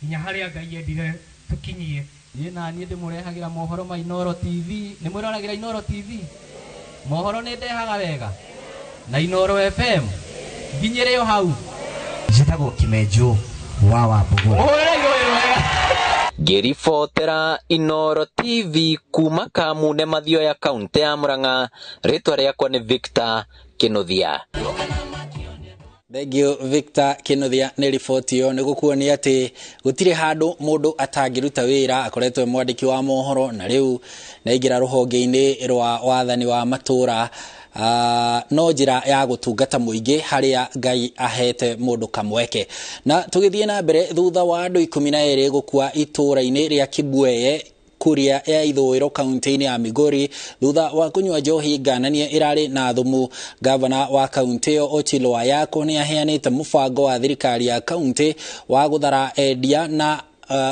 nginya harĩa Ngai endire tũkinyie. Niĩ naniĩ ndĩmũrehagĩra mohoro ma Inooro TV. Nĩ mwĩroragĩra Inooro TV? Mohoro nĩ ndehaga wega na Inooro FM nginyĩre o hau. Njĩtagwo Kĩmenjo wa Wambũgũ. Ngĩribotera Inooro TV kuma Kamune Mathioya kaunti ya Murang'a, rĩtwa rĩakwa nĩ Victor Kĩnuthia. Thank you Victor Kĩnuthia nĩ riboti ĩyo. Nĩ gũkuonia atĩ gũtirĩ handũ mũndũ atangĩruta wĩra. Akoretwo e mwandĩki wa mohoro na rĩu nĩaingĩra rũhonge-inĩ rwa wathani wa matũra. No njĩra ya gũtungata mũingĩ harĩa Ngai ahete mũndũ kamweke. Na tũgĩthiĩ na mbere, thutha wa andũ 12 gũkua itũũra-inĩ rĩa Kibweye Kuria ya ithũĩro kaunti-inĩ ya Migori thutha wa kũnyua njohi ngananie ĩrarĩ na thumu, gavana wa kaunti ĩyo Ochilo Ayako nĩ aheanĩte mũbango wa thirikari ya kaunti wa gũthara endia na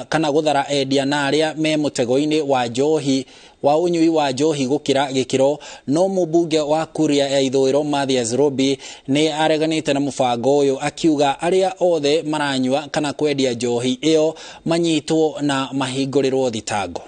kana gũthara endia na arĩa me mũtego-inĩ wa njohi wa ũnyui wa njohi gũkĩra gĩkĩro. No mũmbunge wa Kuria ya ithũĩro Mathias Robi nĩ areganĩte na mũbango ũyũ akiuga arĩa othe maranyua kana kwendia njohi ĩyo manyitwo na mahingũrĩrwo thitango.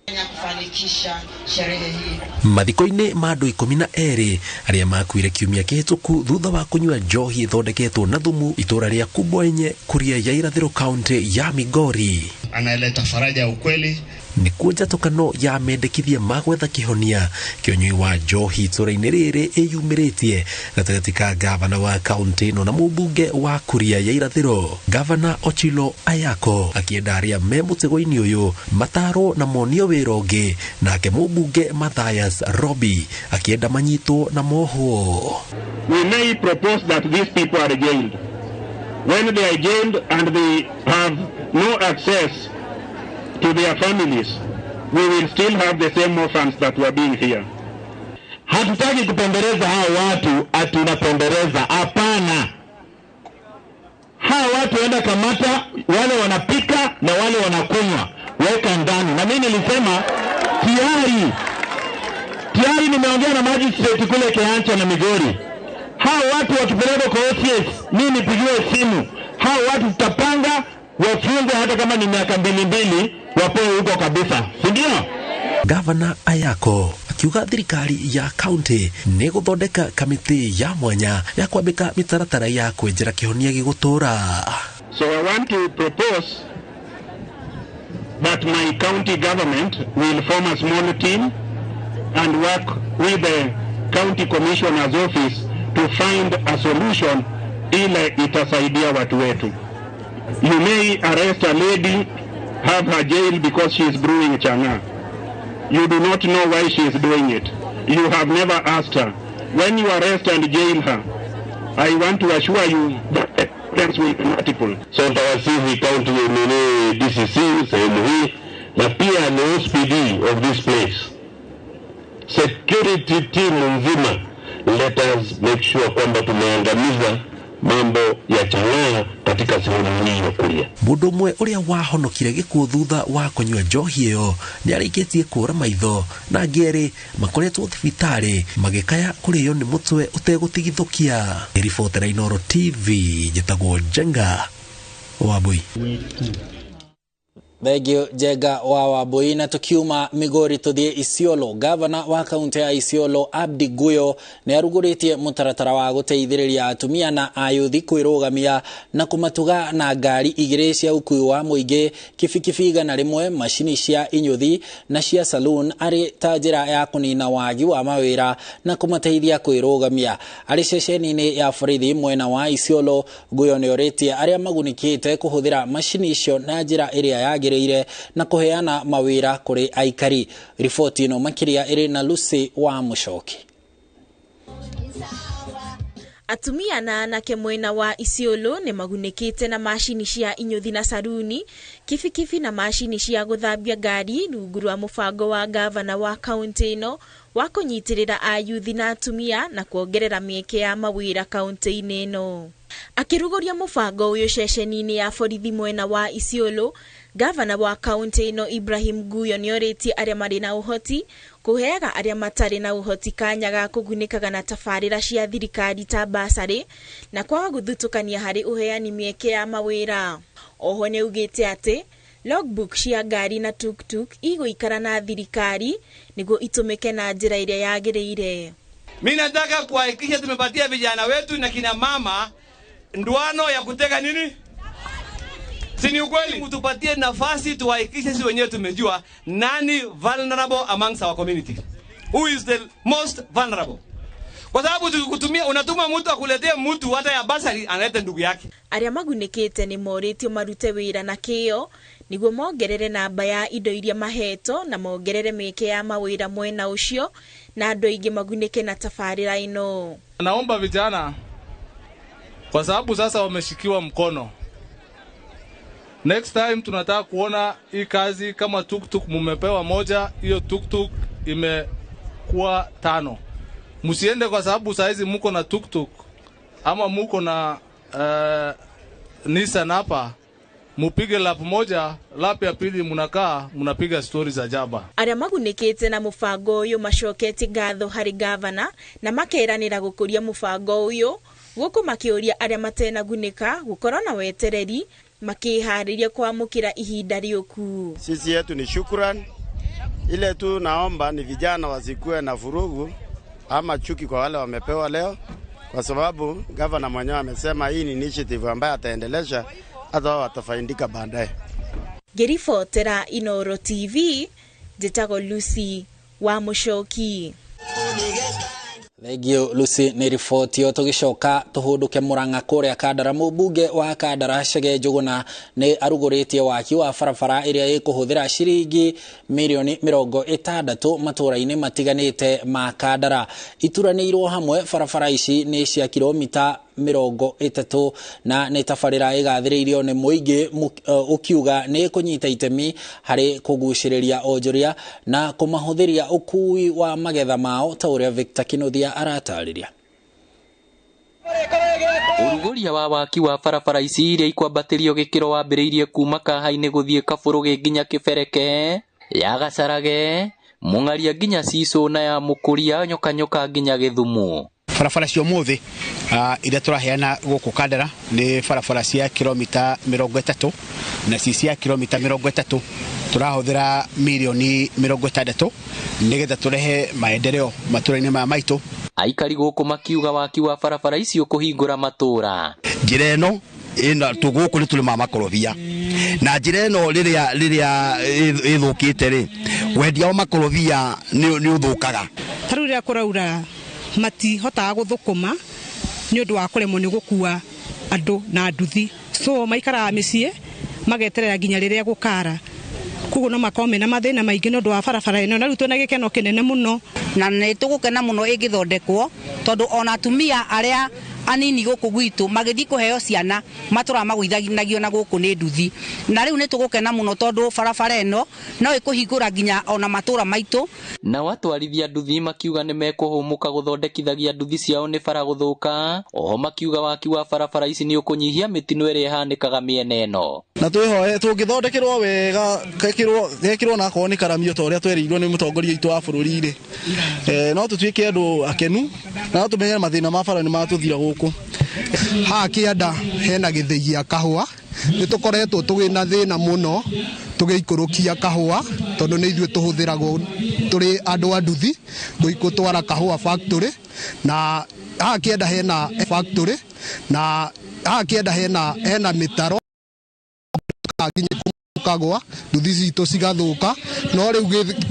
Kufanikisha sherehe hii. Mathiko-inĩ ma andũ 12 arĩa makuire kiumia kĩhĩtũku thutha wa kũnyua njohi ĩthondeketwo na thumu itũũra rĩa Kubwenye Kuria ya irathĩro kaunti ya Migori. Analeta faraja ya ukweli. Nĩkuo njatũkano ya mendekithia ma gwetha kĩhonia kĩa ũnyui wa njohi itũũra-inĩ rĩrĩ ĩyumĩrĩtie gatagatĩ ka gavana wa kaunti ĩno na mũmbunge wa Kuria ya irathĩro Gavana Ochilo Ayako akĩenda arĩa me mũtego-inĩ ũyũ matarwo na monio wĩra ũngĩ, nake mũmbunge Mathias Robi akĩenda manyitwo na mohwo. We may propose that these people are jailed. When they are jailed and they have no access to their families, we will still have the same orphans that were being here. Hatutaki kupendeleza hao watu ati unapendeleza. Hapana. Hao watu waenda kamata wale wanapika na wale wanakunywa, weka ndani. Na mimi nilisema tayari nimeongea na magistrate kule Kehancha na Migori. Hao watu wakipelekwa kwa OCS, mimi nipigiwe simu. Hao watu tutapanga wafunge hata kama ni miaka 2 wapewe huko kabisa. Si ndio? Gavana Ayako akiuga thirikari ya kaunti nĩ gũthondeka kamĩtĩ ya mwanya ya kwambĩka mĩtaratara ya kwenjera kĩhonia gĩgũtũra. So I want to propose that my county government will form a small team and work with the county commissioner's office to find a solution ile itasaidia watu wetu. You may arrest a lady, have her jailed because she is brewing chang'aa. You do not know why she is doing it. You have never asked her. When you arrest and jail her, I want to assure you that the problems will be multiple. So ntawasihi county nini DCC sehemu hii na pia ni OCPD of this place, security team nzima, let us make sure kwamba tumeangamiza mambo ya chang'aa katika sehemu hii ya Kuria. Mũndũ ũmwe ũrĩa wahonokire gĩkuũ thutha wa kũnyua njohi ĩyo nĩarĩkĩtie kũra maitho na angĩ erĩ makoretwo thibitarĩ magĩkaya kũrĩo nĩ mũtwe ũtegũtigithũkia. Ribotera Inooro TV, njĩtagwo Njenga Wambui. Thengio Njenga wa Wambui. Na tukiuma Migori tuthie Isiolo, gavana wa kaunti ya Isiolo Abdi Guyo ni aruguritie mutaratara wa guteithiriria atumia na ayuthi kwirugamia na kumatuga na ngari igiri cia ukui wa muingi, kibikibi 100, macini cia inyuthi na cia saloon ari ta njira ya kunina wagi wa mawira na kumateithia kwirugamia. Ari ceceni-ini ya borithi mwena wa Isiolo, Guyo ni oritie aria magunikite kuhuthira macini icio na njira iria yagiriire na kuheana mawira kuri aikari. Riboti ino makiria iri na Lucy wa Mucoki. Atumia na anake mwena wa Isiolo ni magunĩkĩte na macini cia inyuthi na saruni, kibikibi na macini cia gũthambia ngari rungu rwa mũbango wa gavana wa kaunti ĩno wa kũnyitĩrĩra ayuthi na atumia na kuongerera mĩeke ya mawĩra kaunti-inĩ ĩno. Akĩrugũria mũbango ũyũ ceceni-inĩ ya borithi mwena wa Isiolo, gavana wa kaunti ĩno Ibrahim Guyo nĩorĩtie arĩa marĩ na ũhoti kũheaga arĩa matarĩ na ũhoti kanya ga kũgunĩkaga na tabarĩra cia thirikari ta basarĩ na kwaga gũthutũkania harĩ ũheani mĩeke ya mawĩra. Oho nĩaugĩte atĩ logbook cia ngari na tuktuk igũikara na thirikari nĩguo itũmĩke na njĩra ĩrĩa yagĩrĩire. Mimi nataka kuhakikisha tumepatia vijana wetu na kina mama nduano ya kutega nini? Si ni ukweli? Mtupatie nafasi tuhakikishe sisi wenyewe tumejua nani vulnerable amongst our community. Who is the most vulnerable? Kwa sababu tukikutumia unatuma mtu akuletee mtu hata ya basari analeta ndugu yake. Arĩa magunĩkĩte nĩ morĩtio marute wĩra na kĩyo nĩguo mongerere namba ya indo iria mahetwo na mongerere mĩeke ya mawĩra mwena ũcio na andũ aingĩ magunĩke na tabarĩra ĩno. Naomba vijana, kwa sababu sasa wameshikiwa mkono. Next time tunataka kuona hii kazi kama tuktuk mumepewa moja, hiyo tuktuk imekuwa 5. Msiende kwa sababu saizi muko na tuktuk ama muko na Nissan hapa, mupige lap moja, lap ya pili munakaa munapiga stories za jaba. Arĩa magunĩkĩte na mũbango ũyũ macoketie ngatho harĩ gavana na makeranĩra gũkũria mũbango ũyũ gũkũ makĩũria arĩa matenagunĩka gũkorwo na wetereri makiharĩria kwamũkĩra ihinda rĩũku. Sisi yetu ni shukran, ile tu naomba ni vijana wasikue na furugu ama chuki kwa wale wamepewa leo, kwa sababu gavana mwenyewe amesema hii ni initiative ambayo ataendelesha, hata wao watafaidika baadaye. Ngĩribotera Inooro TV, njĩtagwo Lucy wa Mucoki. Thengio Lucy nĩ riboti ĩyo. Tũgĩcoka tũhũndũke Murang'a kũrĩa Kandara, mũmbunge wa Kandara Chege Njũgũna nĩ arugũrĩtie waki wa barabara ĩrĩa ĩkũhũthĩra ciringi mirioni 60 matũũra-inĩ matiganĩte ma Kandara. Ituranĩirwo hamwe barabara ici nĩ cia kilomita 30 na nĩ tabarĩra ĩgathĩrĩirio nĩ mũingĩ ũkiuga nĩ kũnyita itemi harĩ kũgucĩrĩria onjoria na kũmahũthĩria ũkui wa magetha mao ta ũrĩa Victor Kinuthia aratarĩria. Ũrugũria wa waki wa barabara ici iria ikwambatĩrio gĩkĩro wambĩrĩirie kuma Kaha-inĩ gũthiĩ Kabũrũgĩ nginya Kĩbereke, ya Gacarage, Mũng'aria nginya Cicũ na ya Mũkũria Nyokanyoka nginya Gĩthumo. Barabara cia ũmũthĩ iria tũraheana gũkũ Kandara nĩ barabara cia kilomita 30 na ci cia kilomita 30 tũrahũthĩra mirioni 60 nĩgetha tũrehe maendeleo matũra-inĩ maya maitũ. Aikari gũkũ makiuga waki wa barabara icio kũhingũra matũra. Njĩra ĩno ĩna tũgũkũ nĩ tũrĩmaga makorobia na njĩra ĩno rĩrĩa ĩthũkĩte rĩ, wendia wa makorobia nĩ ũthũkaga. Ta rĩu rĩrĩa kũraura matihotaga gũthũkũma nĩ ũndũ wa kũremwo nĩ gũkua andũ na nduthi So maikaraga mĩciĩ mageterera nginya rĩrĩa gũkara, koguo no makorwo mena mathĩna maingĩ nĩ ũndũ wa barabara ĩno, na rĩu twĩna gĩkeno kĩnene mũno. Na nĩ tũgũkena mũno ĩngĩthondekwo, tondũ ona atumia arĩa anini gũkũ gwitũ magĩthiĩ kũheo ciana matũraga magũithanagio na gũkũ nĩ nduthi. Na rĩu nĩ tũgũkena mũno tondũ barabara ĩno no ĩkũhingũra nginya ona matũra maitũ. Nao atwarithia nduthi makiuga nĩ mekũhũmũka gũthondekithagia nduthi ciao nĩ bara gũthũka. Oho makiuga waki wa barabara ici nĩ ũkũnyihia mĩtino ĩrĩa ĩhanĩkaga mĩena ĩno. Na twĩhoe tũngĩthondekerwo wega gekĩrwo na akorwo nĩ karamio ta ũrĩa twerirwo nĩ mũtongoria witũ wa bũrũri rĩ, no tũtuĩke andũ akenu na no tũmenye mathĩna ma bara nĩ matũthira gũkũ. Haha kĩanda hena gĩthĩi gĩa kahũa, nĩ tũkoretwo tũgĩ na thĩna mũno tũgĩikũrũkia kahũa, tondũ nĩ ithuĩ tũhũthĩragwo tũrĩ andũ a nduthi gũtwara kahũa factory, na haha kĩanda hena factory, na haha kĩanda hena mĩtaro nginya kagwa nduthi citũ cigathũka. No rĩu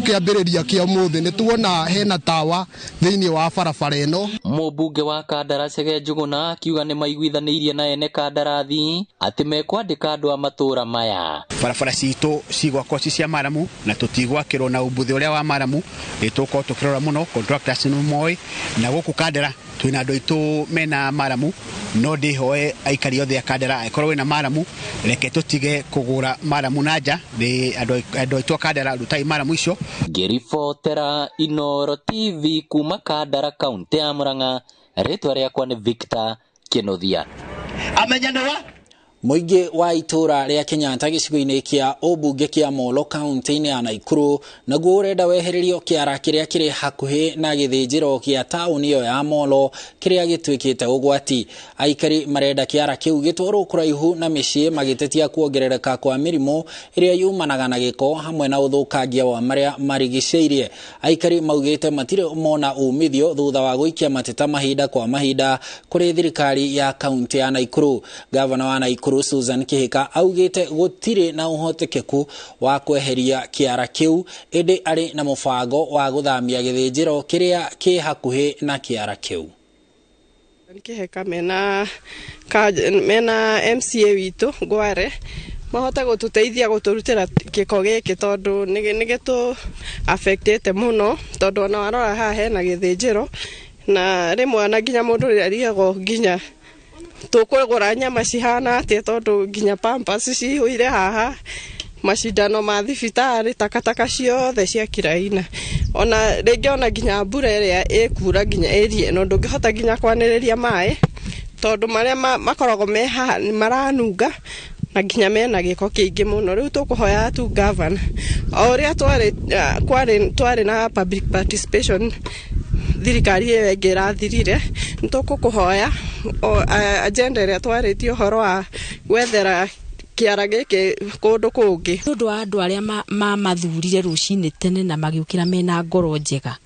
kĩambĩrĩria kĩa ũmũthĩ nĩ tuona hena tawa thĩinĩ wa barabara ĩno. Mũmbunge wa Kandara Chege Njuguna akiuga nĩ maiguithanĩirie na ene kandarathi atĩ mekwandĩka andũ a matũra maya. Barabara citũ cigwakwo ci cia maramu na tũtigwakĩrwo na ũmbuthĩ ũrĩa wa maramu, nĩ tũgũkorwo tũkĩrora mũno contractors nĩ moĩ, na gũkũ Kandara twĩna andũ aitũ mena maramu, no ndĩhoe aikari othe a Kandara angĩkorwo wĩna maramu reke tũtige kũgũra maramu na nja, nĩ andũ aitũ a Kandara rutai maramu icio. Ngĩribotera Inooro TV kuma Kandara kaunti ya Murang'a, rĩtwa rĩakwa nĩ Victor Kĩnuthia. Mũingĩ wa itũra rĩa Kenyatta gĩcigo-inĩ kĩa ũmbunge kĩa Molo kaunti-inĩ ya Naikuru naguo ũrenda wehererio kĩara kĩrĩa kĩrĩ hakuhĩ na gĩthĩnjĩro kĩa taũni ĩyo ya Molo kĩrĩa gĩtuĩkĩte ũgwati. Aikari marenda kĩara kĩu gĩtwarwo kũraihu na mĩciĩ magĩtetia kuongerereka kwa mĩrimũ ĩrĩa yumanaga na gĩko hamwe na ũthũkangia wa marĩa marigicĩirie. Aikari maugĩte matirĩ mona umithio thutha wa gũikia mateta mahinda kwa mahinda kũrĩ thirikari ya kaunti ya Naikuru. Gavana wa Naikuru Susan Kihika augĩte gũtirĩ na ũhotekeku wa kweheria kĩara kĩu, ĩndĩ arĩ na mũbango wa gũthamia gĩthĩnjĩro kĩrĩa kĩ hakuhĩ na kĩara kĩu. Kihika mena MCA witũ Ngware mahote gũtũteithia gũtũrutĩra gĩko gĩkĩ tondũ nĩ gĩtũ affectĩte mũno, tondũ ona warora haha hena gĩthĩnjĩro na rĩmwe ona nginya mũndũ rĩrĩa arigagwo nginya tũkũgũra nyama cihana atĩa tondũ nginya pampers cihũire haha, macindano ma thibitarĩ, takataka ciothe cia kiraina, ona rĩngĩ ona nginya mbura ĩrĩa ĩkura nginya area ĩno ndũngĩhota nginya kwanĩrĩria maĩ tondũ marĩa makoragwo me haha nĩ maranunga na nginya mena gĩko kĩingĩ mũno. Rĩu tũkũhoya tu governor o ũrĩa twarĩ na public participation thirikari ĩyo ĩngĩ ĩrathirire, nĩ tũkũkũhoya agenda ĩrĩa twarĩtie ũhoro wa gwethera kĩara gĩkĩ kũndũ kũngĩ. Nĩ ũndũ wa andũ arĩa mamathurire rũcinĩ tene na magĩũkĩra mena ngoro njega,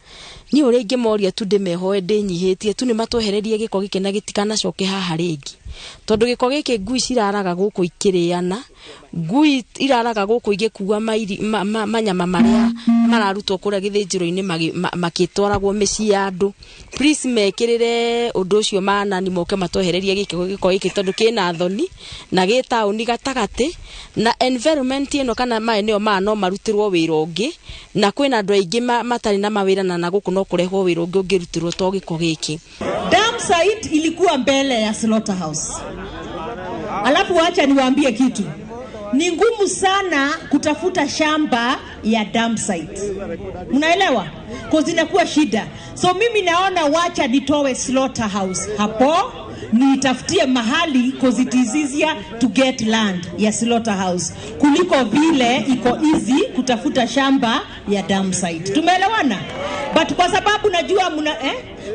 niĩ ũrĩa ingĩmoria tu ndĩmehoe ndĩnyihĩtie tu nĩ matwehererie gĩko gĩkĩ na gĩtikanacoke haha rĩngĩ, tondũ gĩko gĩkĩ ngui ciraraga gũkũ ikĩrĩana, ngui iraraga gũkũ igĩkua manyama marĩa mararutwo kũrĩa gĩthĩnjĩro-inĩ makĩtwaragwo mĩciĩ ya andũ. Please mekĩrĩre ũndũ ũcio manani moke matwehererie gĩko gĩkĩ tondũ kĩna thoni na gĩ taũni gatagatĩ, na environment ĩno kana maeneo maya no marutĩrwo wĩra ũngĩ, na kwĩna andũ aingĩ matarĩ na mawĩra na gũkũ no kũrehwo wĩra ũngĩ ũngĩrutĩrwo to gĩko gĩkĩ. Dam site ilikuwa mbele ya slaughterhouse. Alafu wacha niwaambie kitu. Ni ngumu sana kutafuta shamba ya dam site. Mnaelewa? Cause inakuwa shida. So mimi naona wacha nitoe slaughterhouse hapo, nitafutie mahali cause it is easier to get land ya slaughterhouse kuliko vile iko easy kutafuta shamba ya dam site. Tumeelewana? But kwa sababu najua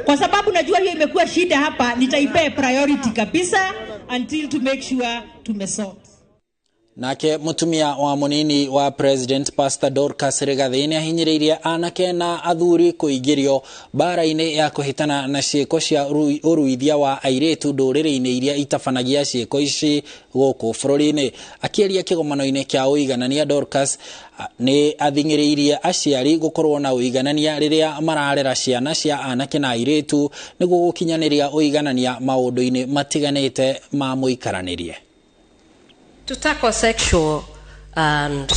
kwa sababu najua hiyo imekuwa shida hapa, nitaipea priority kabisa until to make sure tumesort. Nake mutumia wa munini wa President Pastor Dorcas Rigathi nĩ ahinyĩrĩirie anake na athuri kũingĩrio mbara-inĩ ya kũhĩtana na ciĩko cia ũruithia wa airĩtu ndũrĩrĩ-inĩ iria itabanagia ciĩko ici gũkũ bũrũri-inĩ. Akĩaria kĩgomano-inĩ kĩa ũiganania, Dorcas nĩ athing'ĩrĩirie aciari gũkorwo na ũiganania rĩrĩa mararera ciana cia anake na airĩtu nĩguo gũkinyanĩria ũiganania maũndũ-inĩ matiganĩte ma mũikaranĩrie. To tackle sexual and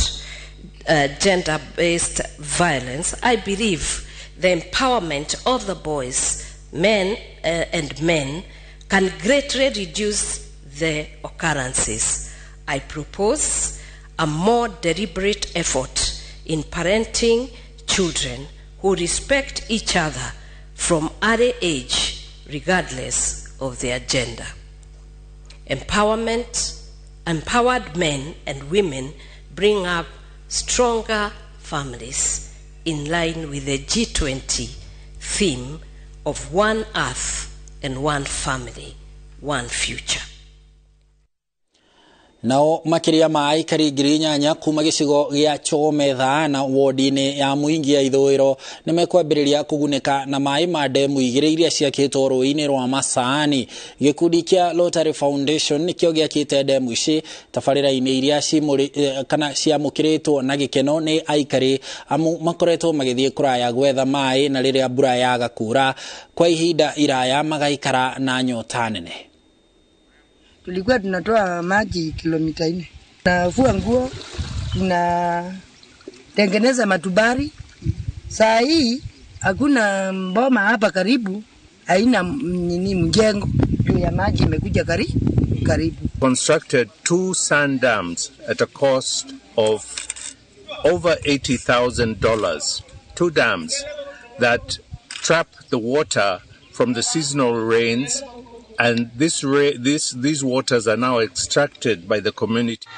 gender-based violence, I believe the empowerment of the boys, men and men can greatly reduce the occurrences. I propose a more deliberate effort in parenting children who respect each other from early age, regardless of their gender. Empowered men and women bring up stronger families in line with the G20 theme of one earth and one family, one future. Nao makiria ma aikari 8,000 kuma gicigo gia Chometha na wodi-inĩ ya Muingi ya Ithũĩro nĩ mekwambĩrĩria kũgunĩka na maĩ ma ndemu igĩrĩ iria ciakĩtwo rũĩ-inĩ rwa Masaani. Gĩkundi kĩa Lottery Foundation nĩkĩo gĩakĩte ndemu ici tabarĩra-inĩ iria kana ciamũkĩrĩtwo na gĩkeno nĩ aikari amu makoretwo magĩthiĩ kũraya gwetha maĩ na rĩrĩa mbura yaga kura kwa ihinda iraya magaikara na nyota nene. Tulikuwa tunatoa maji kilomita 4. Tunafua nguo, tunatengeneza matubari. Saa hii hakuna mboma hapa karibu, haina nini mjengo juu ya maji imekuja karibu. Constructed 2 sand dams at a cost of over $80,000. 2 dams that trap the water from the seasonal rains. And these waters are now extracted by the community.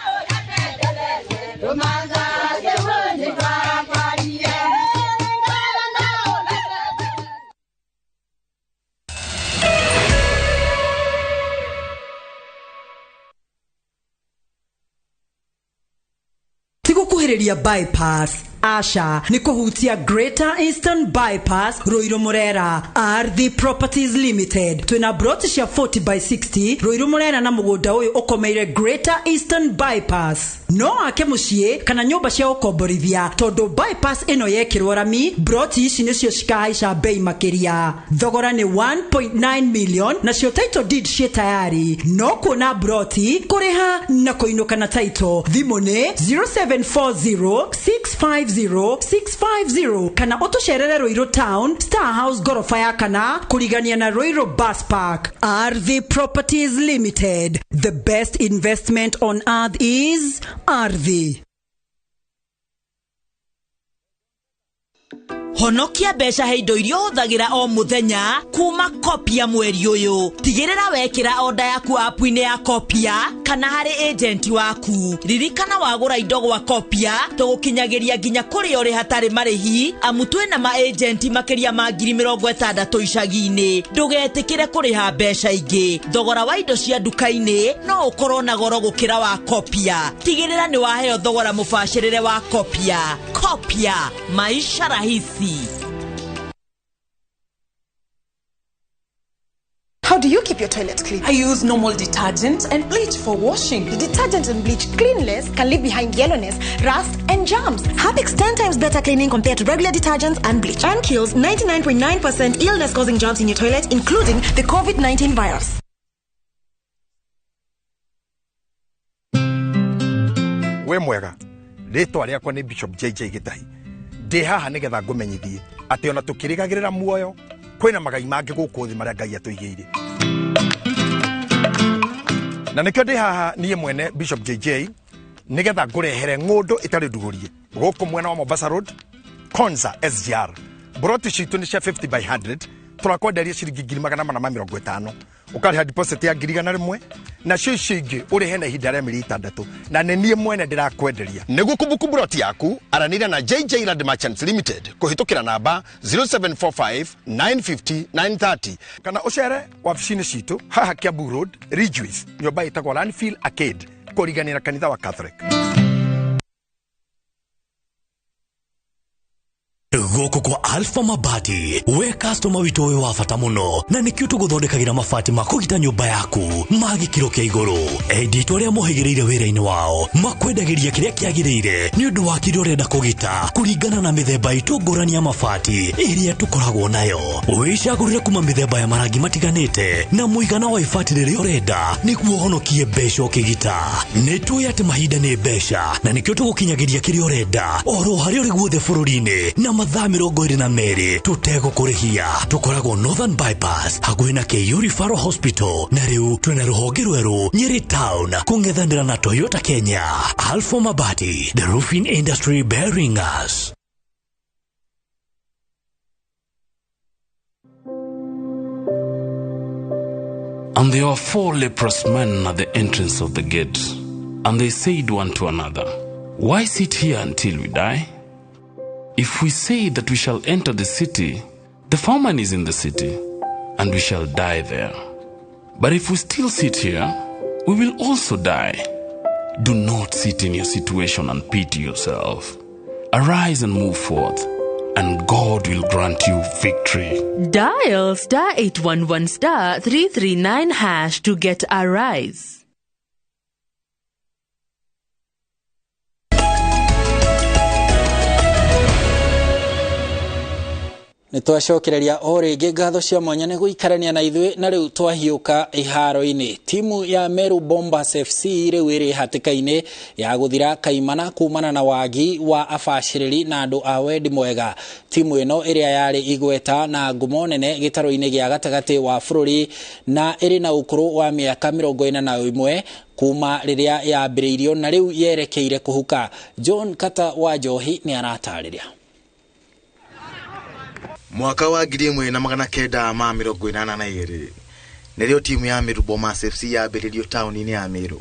Tigukuhĩrĩria bypass Asha ni kuhutia Greater Eastern Bypass Ruiru Murera. Ardhi Properties Limited twina broti cia 40 by 60 Ruiru Murera na mugunda uyu ukomeire Greater Eastern Bypass. No ake muciĩ kana nyumba cia ukomborithia tondu bypass ino yekirwo rami broti ici nicio cikahaica bei makiria. Thogora ni 1.9 million nacio title deed ciĩ tayari. No kuona broti kuriha na kuinuka na title. Thimũ nĩ 0740 650 650 kana utucerere Ruiru Town Star House gorofa ya kana kurigania na Ruiru Bus Park. Ardhi Properties Limited, the best investment on earth is Ardhi. Honokia mbeca he indo iria ũhũthagĩra o mũthenya kuma Kopia mweri ũyũ. Tigĩrĩra wekĩra oda yaku app-inĩ ya Kopia kana harĩ agent waku. Ririkana wagũra indo gwa Kopia tũgũkinyagĩria nginya kũrĩa ũrĩ hatarĩ marĩhi, amu twĩna ma agent makĩria ma 60,000 icagi-inĩ. Ndũgetĩkĩre kũrĩha mbeca ingĩ. Thogora wa indo cia nduka-inĩ no ũkorwo na goro gũkĩra wa Kopia. Tigĩrĩra nĩ waheo thogora mũbacĩrĩre wa Kopia. Kopia, maisha rahisi. How do you keep your toilet clean? I use normal detergent and bleach for washing. The detergent and bleach cleanless can leave behind yellowness, rust, and germs. Harpic's 10 times better cleaning compared to regular detergents and bleach, and kills 99.9% illness-causing germs in your toilet, including the COVID-19 virus. We mwega, rĩtwa rĩakwa nĩ Bishop JJ Gĩtahi. Ndĩ haha nĩgetha ngũmenyithie atĩ ona tũkĩrĩgagĩrĩra muoyo kwĩna magai mangĩ gũkũ thĩ marĩa Ngai atũigĩire. Na nĩkĩo ndĩ haha niĩ mwene Bishop JJ nĩgetha ngũrehere ng'ũndũ ĩtarĩ ndugũrie gũkũ mwena wa Mombasa Road, Konza SGR. Broti citũ nĩ cia 50 by 100, tũrakwenderia ciringi 450,000. Ũkarĩha deposit ya 100,000 nacio icio ingĩ ũrĩhe na ihinda rĩa mĩeri 6 na nĩ niĩ mwene ndĩrakwenderia. Nĩguo kũbuku broti yaku aranĩria na JJ Land Merchants Limited kũhĩtũkĩra namba 0745 950 930 kana ũcere wabici-inĩ citũ haha Kiambu Road, Ridgeways, nyũmba ĩtagwo Landfill Arcade kũrigania na kanitha wa Catholic. Gũkũ kwa Alpha Mabati, we customer witũ wĩ wa bata mũno, na nĩkĩo tũgũthondekagĩra mabati ma kũgita nyũmba yaku ma gĩkĩro kĩa igũrũ. Endi arĩa mohĩgĩrĩire wĩra-inĩ wao makwendagĩria kĩrĩa kĩagĩrĩire nĩ ũndũ wa kĩrĩa ũrenda kũgita kũringana na mĩthemba itũ ngũrani ya mabati ĩrĩa tũkoragwo nayo. Wĩcagũrĩre kuma mĩthemba ya marangi matiganĩte na mũigana wa ibati rĩrĩa ũrenda nĩguo ũhonokie mbeca ũkĩgita. Nĩ tũĩ atĩ mahinda nĩ mbeca na nĩkĩo tũgũkinyagĩria kĩrĩa ũrenda oro harĩa ũrĩ guothe bũrũri-inĩ na mathaa 22 tũtegũkũrĩhia. Tũkoragwo Northern Bypass hakuhĩ na KU Referral Hospital, na rĩu twĩna rũhonge rwerũ Nyeri Town kũng'ethanĩra na Toyota Kenya. Alpha Mabati, the roofing industry bearing us. And there were 4 leprous men at the entrance of the gate, and they said one to another, Why sit here until we die? If we say that we shall enter the city, the famine is in the city, and we shall die there. But if we still sit here, we will also die. Do not sit in your situation and pity yourself. Arise and move forth, and God will grant you victory. Dial *811 *339# to get Arise. Nĩ twacokereria o rĩngĩ ngatho cia mwanya nĩ gũikarania na ithuĩ, na rĩu twahiũka iharo-inĩ. Timu ya Meru Bombers FC rĩu ĩrĩ hatĩka-inĩ ya gũthira kaimana kumana na wagi wa abacĩrĩri na andũ a wendi mwega. Timu ĩno ĩrĩa yarĩ igweta na ngumo nene gĩtarũ-inĩ gĩa gatagatĩ wa bũrũri na ĩrĩ na ũkũrũ wa mĩaka 41 kuma rĩrĩa yambĩrĩirio na rĩu yerekeire kũhuka. John Kata wa Njohi nĩ aratarĩria. Mwaka wa 1982 nĩrĩo timu ya Meru Bombers FC yambĩrĩirio taũni-inĩ ya Meru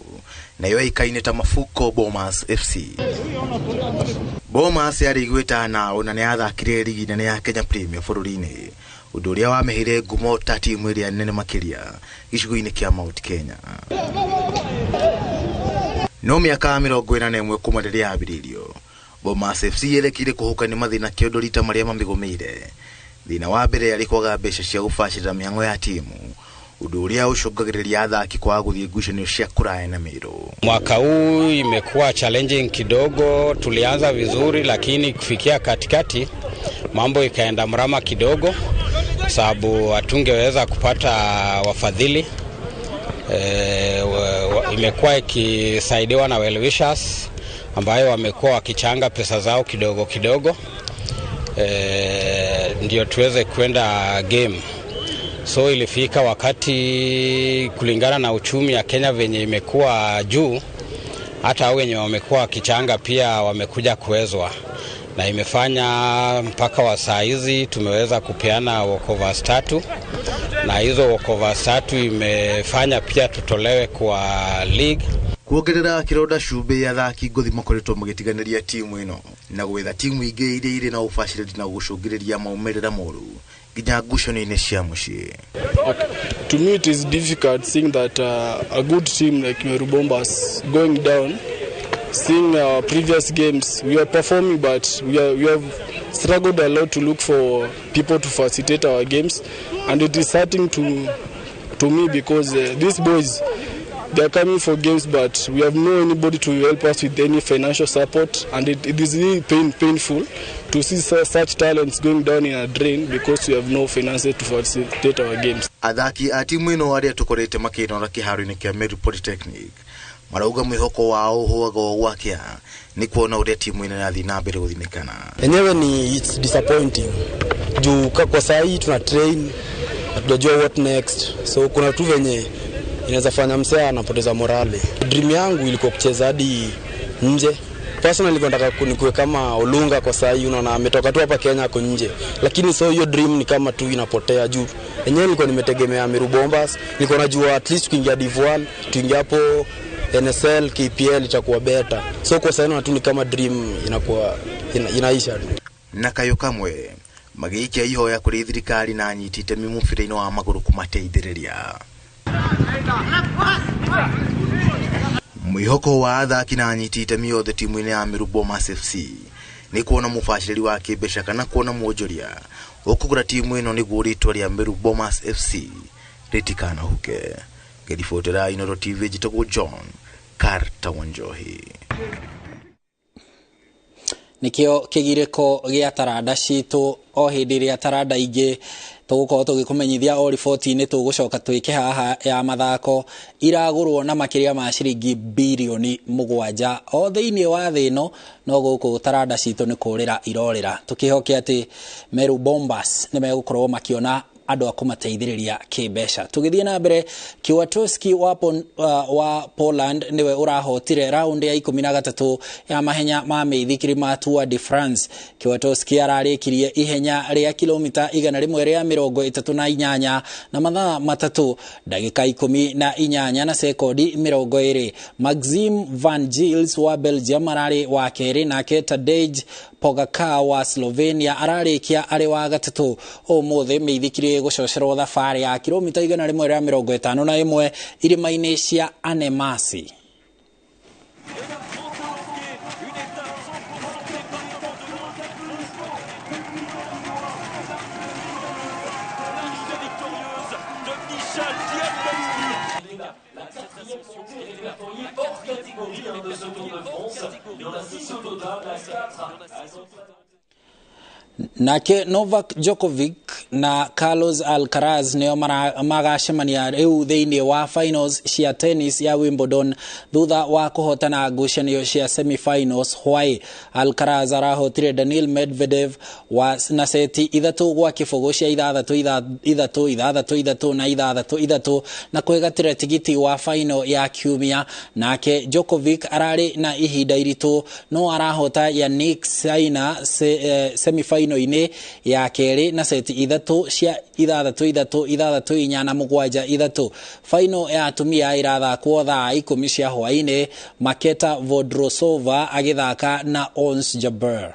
na yoĩkaine ta Mafuko Bombers FC. Bombers yarĩ igweta na ona nĩ yathakire rigi nene ya Kenya Premier bũrũri-inĩ, ũndũ ũrĩa wamĩheire ngumo ta timu ĩrĩa nene makĩria gĩcigo-inĩ kĩa Mount Kenya. No mĩaka 41 kuma rĩrĩa yambĩrĩirio, Bombers FC yerekeire kũhuka nĩ mathĩna kĩondo rita marĩa mamĩgũmĩire. Thĩna wa mbere yarĩ kwaga mbeca cia gũbacĩrĩra mĩhang'o ya timu, ũndũ ũrĩa ũcũngagĩrĩria athaki kwaga gũthiĩ ngucanio cia kũraya na Meru. Mwaka huu imekuwa challenging kidogo. Tulianza vizuri, lakini kufikia katikati mambo ikaenda mrama kidogo, sababu hatungeweza kupata wafadhili. Imekuwa ikisaidiwa na well wishers ambayo wamekuwa wakichanga pesa zao kidogo kidogo, ndio tuweze kwenda game. So ilifika wakati kulingana na uchumi ya Kenya venye imekuwa juu, hata wenye wamekuwa wakichanga pia wamekuja kuwezwa, na imefanya mpaka wa saa hizi tumeweza kupeana walkovers 3, na hizo walkovers 3 imefanya pia tutolewe kwa league. Kuongerera kironda cumbĩ athaki ngũthi makoretwo magĩtiganĩria timu ĩno na gwetha timu ingĩ iria irĩ na ũbacĩrĩri na gũcũngĩrĩria maumĩrĩra moru nginya ngucanio-inĩ cia mũciĩ. Okay. To me it is difficult seeing that a good team like Meru Bombers going down. Seeing our previous games we are performing, but we have struggled a lot to look for people to facilitate our games, and it is hurting to me because these boys, they are coming for games, but we have no anybody to help us with any financial support, and it is really painful to see such talents going down in a drain because we have no finances to facilitate our games. Athaki a timu ĩno arĩa tũkorete makĩnora kĩharo-inĩ kĩa Meru Polytechnic marauga mwĩhoko wao ũhũaga o gwakĩa nĩ kuona ũrĩa timu ĩno ĩrathiĩ na mbere gũthinĩkana. Enyewe ni it's disappointing juu kwa saa hii tuna train, hatujajua what next, so kuna tu venye inaweza fanya msea anapoteza morale. Dream yangu ilikuwa kucheza hadi nje. Personally nilikuwa nataka nikuwe kama Olunga kwa saa hii, unaona ametoka tu hapa Kenya ako nje. Lakini so hiyo dream ni kama tu inapotea juu. Enyewe nilikuwa nimetegemea Meru Bombers, nilikuwa najua at least tukiingia Div1, tuingia hapo NSL, KPL itakuwa better. So kwa saa hii tu ni kama dream inakuwa inaisha. Na kayo kamwe magĩikia ihoya kũrĩ thirikari na anyiti itemi mũbira-inĩ wa magũrũ kũmateithĩrĩria. Mwĩhoko wa athaki na anyiti itemi othe timu-inĩ ya Meru Bombers FC Nĩ kuona mũbacĩrĩri wa kĩmbeca kana kuona mwonjoria ũkũgũra timu ĩno nĩguo rĩtwa rĩa Meru Bombers FC rĩtikanahuke. Ngĩribotera Inooro TV, njĩtagwo John Carter Wanjohi. Nikio kigiriko gia taranda citu o hindi ria taranda ingi tugukorwo tugikumenyithia o riboti-inĩ tũgũcoka twĩke haha ya mathako iragũrwo na makĩria ma ciringi birioni 7 o thĩinĩ wa thĩ ĩno, no gũkũ taranda citũ nĩ kũrĩra irorĩra. Tũkĩhoke atĩ Meru Bombers nĩ megũkorwo makĩona andũ a kũmateithĩrĩria kĩmbeca. Tũgĩthiĩ na mbere, Kwiatkowski wa Poland nĩwe ũrahotire raundi ya 13 ya mahenya ma mĩithikiri ma Tour de France. Kwiatkowski ararĩkirie ihenya rĩa kilomita 138 na mathaa 3 ndagĩka 18 na sekondi 20. Maxime Van Gils wa Belgium ararĩ wa kerĩ, nake Tadej Pogacar wa Slovenia ararĩkia arĩ wa gatatũ. Ũmũthĩ mĩithikiri ĩgũcocerwo thabarĩ ya kilomita 151 irĩma-inĩ cia Anemasi. Nake Novak Djokovic na Carlos Alcaraz nĩo magacemania rĩu thĩinĩ wa finals cia tennis ya Wimbledon thutha wa kũhotana ngucanio cia semi-finals hwaĩ. Alcaraz arahotire Daniil Medvedev na seti 3-0 cia 6-3, 6-3 na 6-3 na kwĩgatĩra tigiti wa final ya kiumia. Nake Djokovic ararĩ na ihinda iritũ no arahota Yannick Sinner semi-final inĩ ya kerĩ na seti 3 cia 6-3, 6-4 na 7-3. Final ya atumia irathakwo thaa 10 cia hwaĩ-inĩ, Marketa Vondrousova agĩthaka na Ons Jabeur.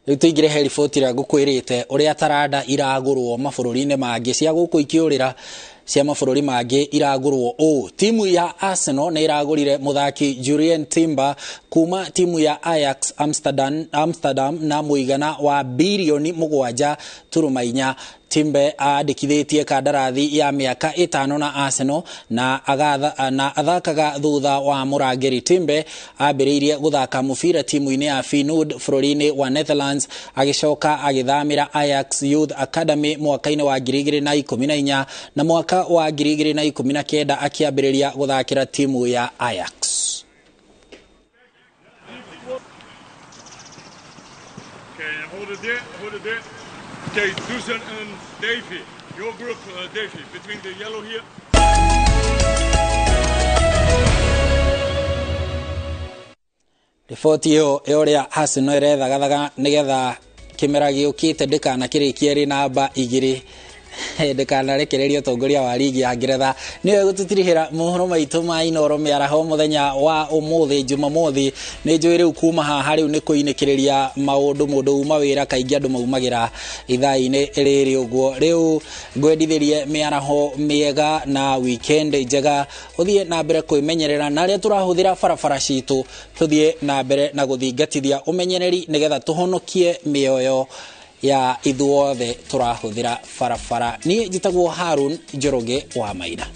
Rĩu tũingĩre he riboti ĩrĩa ngũkwĩrĩte ũrĩa taranda iragũrwo mabũrũri-inĩ mangĩ cia gũkũ ikĩũrĩra cia mabũrũri mangĩ iragũrwo ũũ. Timu ya Arsenal nĩ ĩragũrire mũthaki Jurrien Timber kuma timu ya Ajax Amsterdam na mũigana wa birioni 7.4. Timber andĩkithĩtie kandarathi ya mĩaka 5 na Arsenal na athakaga thutha wa mũrangĩri. Timber ambĩrĩirie gũthaka mũbira timu-inĩ ya Feyenoord bũrũri-inĩ wa Netherlands, agĩcoka agĩthamĩra Ajax Youth Academy mwaka-inĩ wa 2014 na mwaka wa 2019 akĩambĩrĩria gũthakĩra timu ya Ajax. Okay, hold it there, hold it there. Okay, Dusan and Davy, your group, Davy, between the yellow here. Riboti ĩyo ya ũrĩa Arsenal ĩrethagathaga nĩgetha kĩmera gĩũkĩte ndĩkanakĩrĩkie rĩ namba 2 ndĩkanarekererie ũtongoria wa ligi ya Ngeretha. Nĩyo ĩgũtũtirihĩra mohoro maitũ ma Inooro mĩaraho mũthenya wa ũmũthĩ Jumamothi. Nĩ njũĩ rĩu kuma haha rĩu nĩ kũinĩkĩrĩria maũndũ, mũndũ uma wĩra kaingĩ andũ maumagĩra ithaa-inĩ rĩrĩ ũguo. Rĩu ngwendithĩrie mĩaraho mĩega na weekend njega, ũthiĩ na mbere kwĩmenyerera na arĩa tũrahũthĩra barabara citũ tũthiĩ na mbere na gũthingatithia ũmenyereri nĩgetha tũhonokie mĩoyo ya ithuothe tũrahũthĩra barabara. Niĩ njĩtagwo Harun Njoroge wa Maina.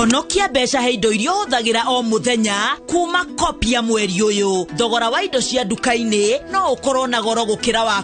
Honokia mbeca he indo iria ũhũthagĩra o mũthenya kuma Kopia mweri ũyũ. Thogora wa indo cia nduka-inĩ no ũkorwo na goro gũkĩra wa